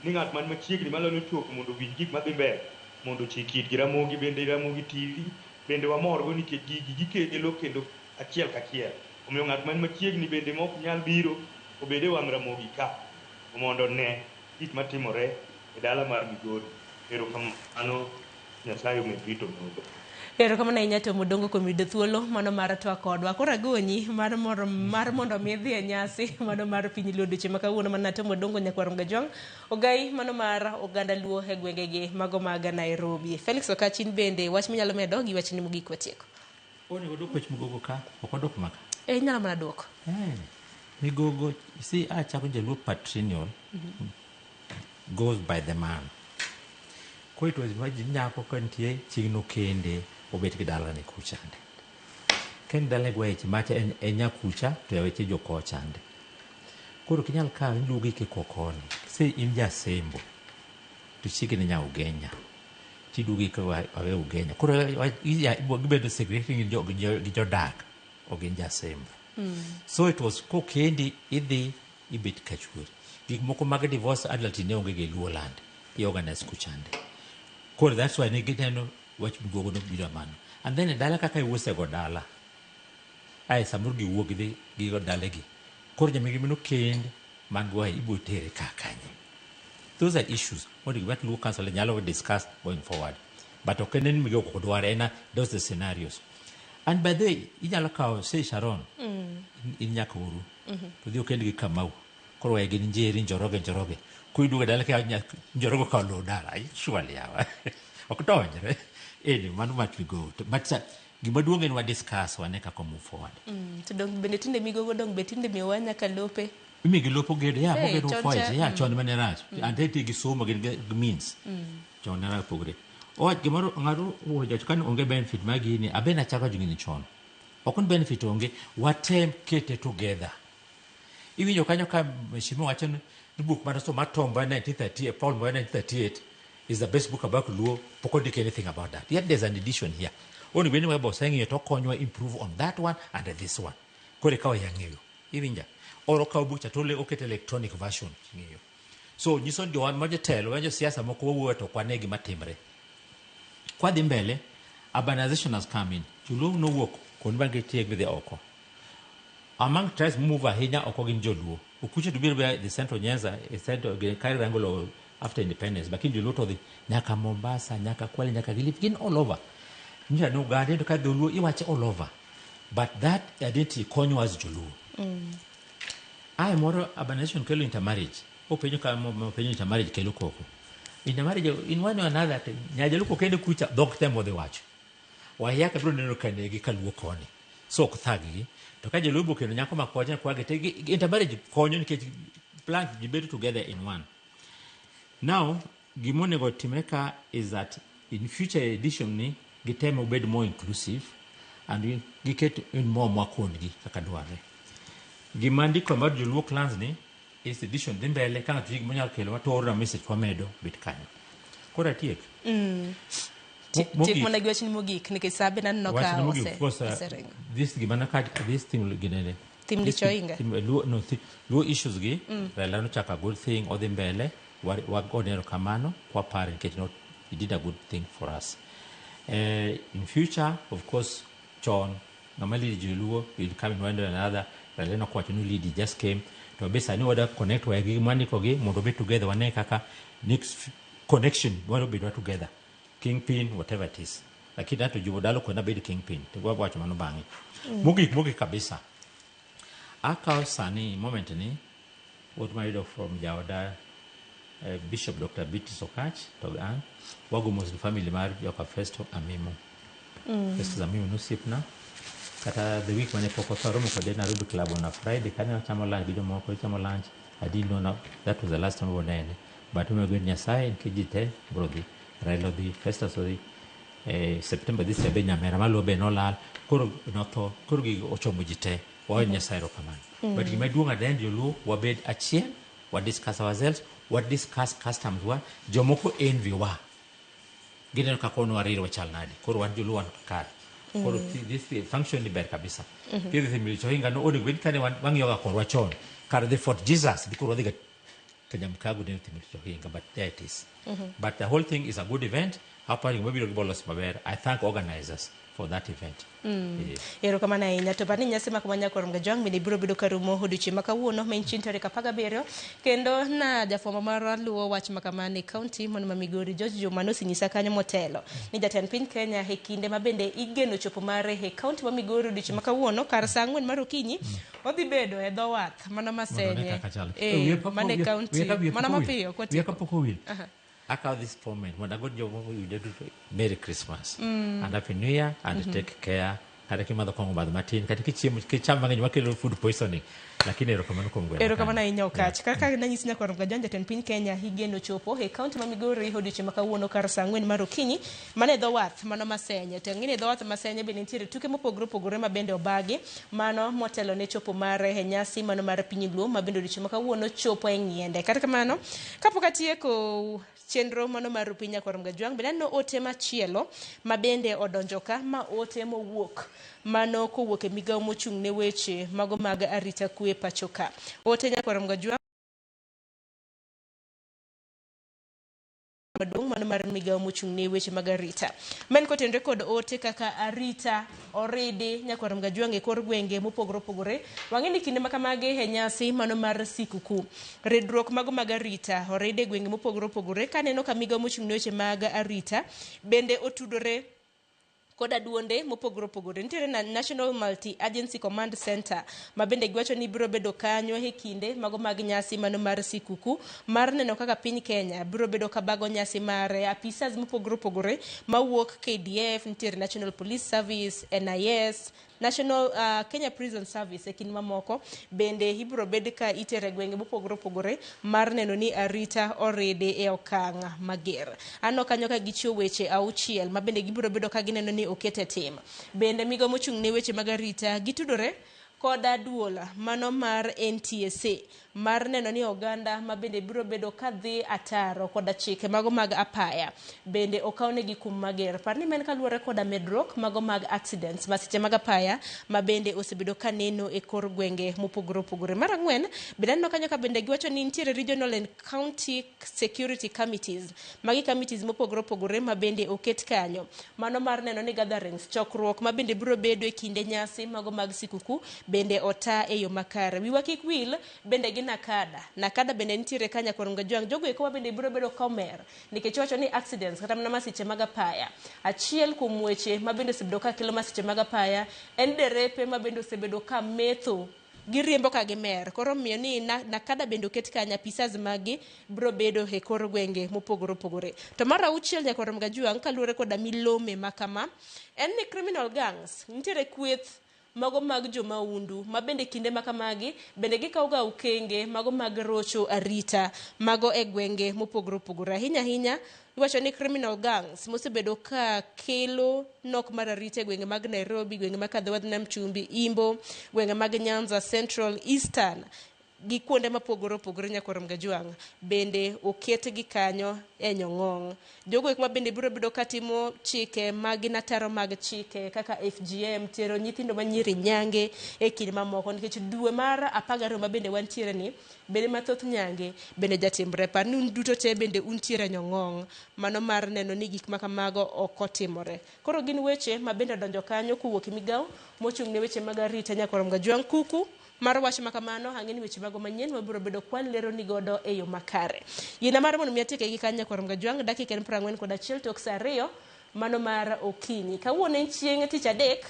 ni ng'at man machiegni manyalo chopo mondo owinj gik madhi mbele mondo ochik itgi. Ramogi bende Ramogi TV bende wamorgo nikech gigi gikelo kendo achiel kachiel. Omiyo ng'at man machiegni bende ma ok nyal biro obed e wang' Ramogi ka mondo one gik matimore e dala mar Migori. Erokamano, Nyasaye omed rito nogo. Erokamano ahinya Tom Odongo kuom yudo thuolo mano mar twak kodwa. Koro agonyi mar mondo mi idhi e nyasi mano mar piny Luo odiochieng' ma kawuono mana Tom Odongo nyakwar Mgajwang' ogai mano mar oganda Luo e gwengegi mago mag Nairobi. Felix Okachin bende wach minyalo medo gi wachni mogik watieko. Onego dwok wach Migogo ka, ok odwok maka. Inyalo mana dwoko. Migogo, you see, achako jaluo patrilineal goes by the man. Koro it was imagine nyako ka nitie chieng' nokende obet gi dalane kuchande. Ka en dalane gweche macha en nyakucha to yaweche jokochande. Koro ok inyal kawe iluogo ike koni. Se in jasembo to chiegi ni nya Ugenya. Tiduogo ike wawe Ugenya. Koro gibedo segregated gi jodak ok gin jasembo. So it was kokendi idhi ibet kachuori. Gik moko mag divorce adultery ne onge gi Luo land. I organize kuchande. Koro that's why ne gineno wach Migogo nobiro mano. And then e dala kaka iwuosego dala. Ae samoro giwuok gidhi gigo dalegi. Koro nyamingi mano kend man go ibo tere ka kanye. Those are issues. Mondo gima Luo Council nyalo discuss going forward. But ok en ni Migogo ok dwar en those the scenarios. And by the way, inyalo kawo say Sharon, in nyaka uru. To dhi okend gi Kamau. Koro we gin Njeri, Njoroge, Njoroge. Koro iduogo dala ka Njoroge okawo lowo dala. Surely yawa. Ok donjre. Anyway, mano much we go. But gima duong' en wa discuss wane kaka move forward. To dong bende tinde Migogo dong be tinde miyowa nyaka lope. Imigi lopo gedo, ya, Hey, mogedo chon fois, cha, ya, chon mane rach. And nitie gi somo gin gi means. Chon ne rach pogre. Owach gimoro ng'ato owacho ka ni onge benefit mar gini, abe nachako gini chon. Ok ni benefit onge, watem kete together. Iwinjo kanyo ka Mheshimiwa wacho ni book mar somo mar Tom Mboya 1938, Paul Mboya 1938 is the best book about Luo, pok ondik anything about that. Yet there's an edition here. Onego bed ni webo oseng'iyo to okonywa improve on that one and this one. Koro eka wayang'eyo. Iwinja? Or okawo book cha to oketo electronic version ng'iyo. So nyiso ni jowa ma jotelo, ma josiasa moko wawuoyo to ok wane gima timre. Kwadhi mbele, urbanization has come in. Joluo nowuok kuonde ma gitie gidhi oko. Among tribes move ahinya oko gin joluo. Okuche to biro be the central Nyanza, e central ka irango after independence, lakini joluo to dhi nyaka Mombasa, nyaka Kwale, nyaka Kilifi, gin all over. Nyicha ni Uganda, iyudo ka dholuo iwache all over. But that identity konyowa as joluo. Ae moro urbanization kelo intermarriage. Openjo ka mo penjo intermarriage kelo koko. Intermarriage in one or another, nyajaluo kokende kucha dhok te modhi wacho. Wayaka biro neno ka negi kaluo koni. So ok thag-gi. To ka joluo bokendo nyako ma kocha kwagi te intermarriage konyo nikech plan ji bedo together in one. Now, gima onego timre ka is that in future edition ni gitem obed more inclusive and giket in more mwakondgi kaka dwarre. Gima ndiko mar joluo clans ni is edition dhi mbele ka ng'ato gima onyalo kelo to orna message wamedo bet kanyo. Koro atiek. Tiek mana gi wachni mogik nikech sa be naneno ka Wachni mogik, of course, oseringo. this gima naka this thing ginene. Thim This Dicho Oinga. Luo, no, Luo issues gi Raila nochako a good thing odhi mbele wagone erokamano kwapare nikech not he did a good thing for us. In future of course chon ng'ama lead joluo will come in one way or another. Raila nokwacho ni lead just came to be sani wada connect wa gi maniko gi mondo obed together wane kaka next connection dwaro bedwa together kingpin whatever it is lakini ato jiwo dalo kona bed kingpin to wawacho mano bang'e. Mogik mogik kabisa akawo sani moment ni what mayudo from jaoda Bishop Dr. Beatrice Okach to gi an wago mos ni family mar joka Festo Amimo. Festo Amimo nosiepna kata the week mane pok otho romo kode Nairobi Club on a Friday kane wachamo lunch gi jomoko chamo lunch. I didn't know now, that was the last time wanene but umegwen Nyasaye nikech ji te bro dhi Raila odhi Festus odhi September this year be nyamera maluwo be nolal koro notho koro gigo ochomo ji te wawe Nyasaye erokamano. But gima duong' at the end joluo wabed achiel wa discuss ourselves wa discuss customs wa jomoko envy wa gineno kaka wan warire wachal nade koro wan joluo wan kare koro this function ni ber kabisa. Kidhi Thimlich Ohinga no onego bed kane wang'iyo ga korwa chon kar dhi Fort Jesus di koro wadhi ga Kanyamkago ne Thimlich Ohinga but there it is. But the whole thing is a good event. Aparo gima biro gi bolos maber. I thank organizers for that event. Erokamano ahinya to par ni nyasi ma kama nyakor Mgajwang' bende biro bedo karumo odiochieng' ma kawuono ma en chieng' tarik 17 kendo na jafwambo marwa luwo wach ma kamano e kaunti mondo ma Migori George Juma nosenyisa kanyo motelo ni jatend piny Kenya e kinde ma bende igeno chopo mare e kaunti ma Migori odiochieng' ma kawuono kar saa 4 mar okinyi odhi bedo e dho wath mano Masenye mane kaunti mano mapiyo wiya kapok owil. Akawo this moment mondo ago jomoko yude duto Merry Christmas and Happy New Year and take care. Kata kimadho kong'o madh matin kata kichiemo kicham mang'eny makelo food poisoning lakini erokamano kuom gweno. Erokamano ahinya Okach. Kaka nanyisi nyakwar Mgajwang' jatend piny Kenya igeno chopo e kaunti ma Migori odiochieng' ma kawuono kar saa 4 mar okinyi mane dho wath mano Masenye. To ng'ini dho wath Masenye bende nitiere tuke mopogore opogore ma bende obagi mano motelo ne chopo mare e nyasi mano mar piny Luo ma bende odiochieng' ma kawuono chopo e ng'iende. Kata kamano kapok atieko chenro mano mar piny nyakwar Mgajwang' bende aneno ote machielo ma bende odonjo ka ma ote mowuok mano kowuok e migawo mochung' ne weche mago mag arita kwe pacho ka. Ote nyakwar Mgajwang' maduong' mano mar migawo mochung' ne weche mag arita. Ma en kotenore kod ote kaka arita oridi nyakwar Mgajwang' e kor gwenge mopogore opogore. Wang'e ni kinde ma kamagi e nyasi mano mar sikuku. Ridruok mago mag arita oridi e gwenge mopogore opogore. Kaneno ka migawo mochung' ne weche mag arita bende otudore koda duonde mopogore opogore. Nitiere na National Multi-Agency Command Center ma bende giwacho ni biro bedo kanyo e kinde mago mag nyasi mano mar sikuku mar neno kaka piny Kenya biro bedo kabago nyasi mare. Apisas mopogore opogore mawuok KDF, nitiere National Police Service, NIS, National Kenya Prison Service e kind mamoko bende ibiro bed ka itere gwenge mopogore opogore mar neno ni arita oridi e okang' mager. Aneno kanyo ka gichiwo weche 6 ma bende gibiro bedo ka gineno ni okete tim. Bende migawo mochung' ne weche mag arita gitudore koda duol mano mar NTSA mar neno ni oganda ma bende biro bedo kadhi ataro koda chike mago mag apaya bende okawnegi kum mager. Par ni men kaluwore koda medruok mago mag accidents masiche mag apaya ma bende osebedo kaneno e kor gwenge mopogore opogore. Mar 4 bende aneno kanyo ka bende giwacho ni nitiere regional and county security committees. Magi committees mopogore opogore ma bende oket kanyo. Mano mar neno ni gatherings chokruok ma bende biro bedo e kinde nyasi mago mag sikuku bende ota e yo makare. Wiwa kik wil bende gi Nakada. Nakada bende nitiere ka nyakwar Mgajwang'. Jogo eko ma bende biro bedo komer nikech iwacho ni accidents kata mana masiche mag apaya. Achiel kuom weche ma bende osebedo ka kelo masiche mag apaya en derepe ma bende osebedo ka metho giriembo ka gimer. Koro miyo ni Nakada bende oket kanyo apisas magi biro bedo e kor gwenge mopogore opogore. To mar 6 nyakwar Mgajwang' kaluwore koda milome ma kama en ni criminal gangs nitiere kweth mago mag jomaundu ma bende kinde ma kamagi bende gikawo ga okenge mago mag rocho arita mago e gwenge mopogore opogore. Ahinya ahinya iwacho ni criminal gangs mosebedo ka kelo nok mar arita e gwenge mag Nairobi, gwenge mag Kadho Nam Chumbi, Imbo, gwenge mag Nyanza, Central, Eastern gi kuonde mopogore opogore nyakwar Mgajwang' bende oketgi kanyo e nyong'ong'. Jogo eko ma bende biro bedo katimo chike mag nataro mag chike kaka FGM, tero nyithindo manyiri nyange e kind mamoko nikech dwe mar 12 ma bende wantiere ni bende mathoth nyange bende jatimre. Par ni un duto te bende untiere e nyong'ong' mano mar neno ni gik ma kamago ok otimore. Koro gin weche ma bende odonjo kanyo kowuok e migawo mochung' ne weche mag arita nyakwar Mgajwang' kuku mar wach ma kamano, ang'e ni weche mago manyien wabiro bedo kwalero ni godo e yo makare. Yiena mar mondo mi atieke gi kanya kwar Mgajwang', dakika en 41 tok saa 2 mano mar okinyi. Kawuono en chieng' tich adek,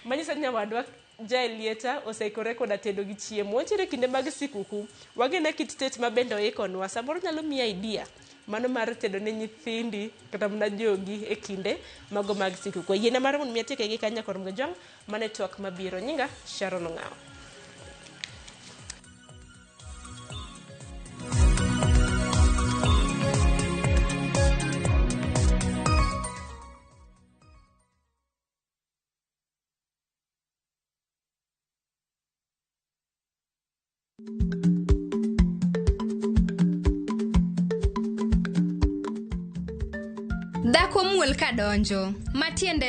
manyiso ni nyawadwa Jaelieta oseikore koda tedo gi chiemo. Wantiere kinde mag sikuku, wageno kit tet ma bende oikonwa. Samoro nyalo miyi idea mano mar tedo ne nyithindi kata mana jogi e kinde mago mag sikuku. Yiena mar mondo mi atieke gi kanya kor Mgajwang', mano e twak mabiro. Nyinga Sharon Ong'awo. Dhako muol kadonjo, matiende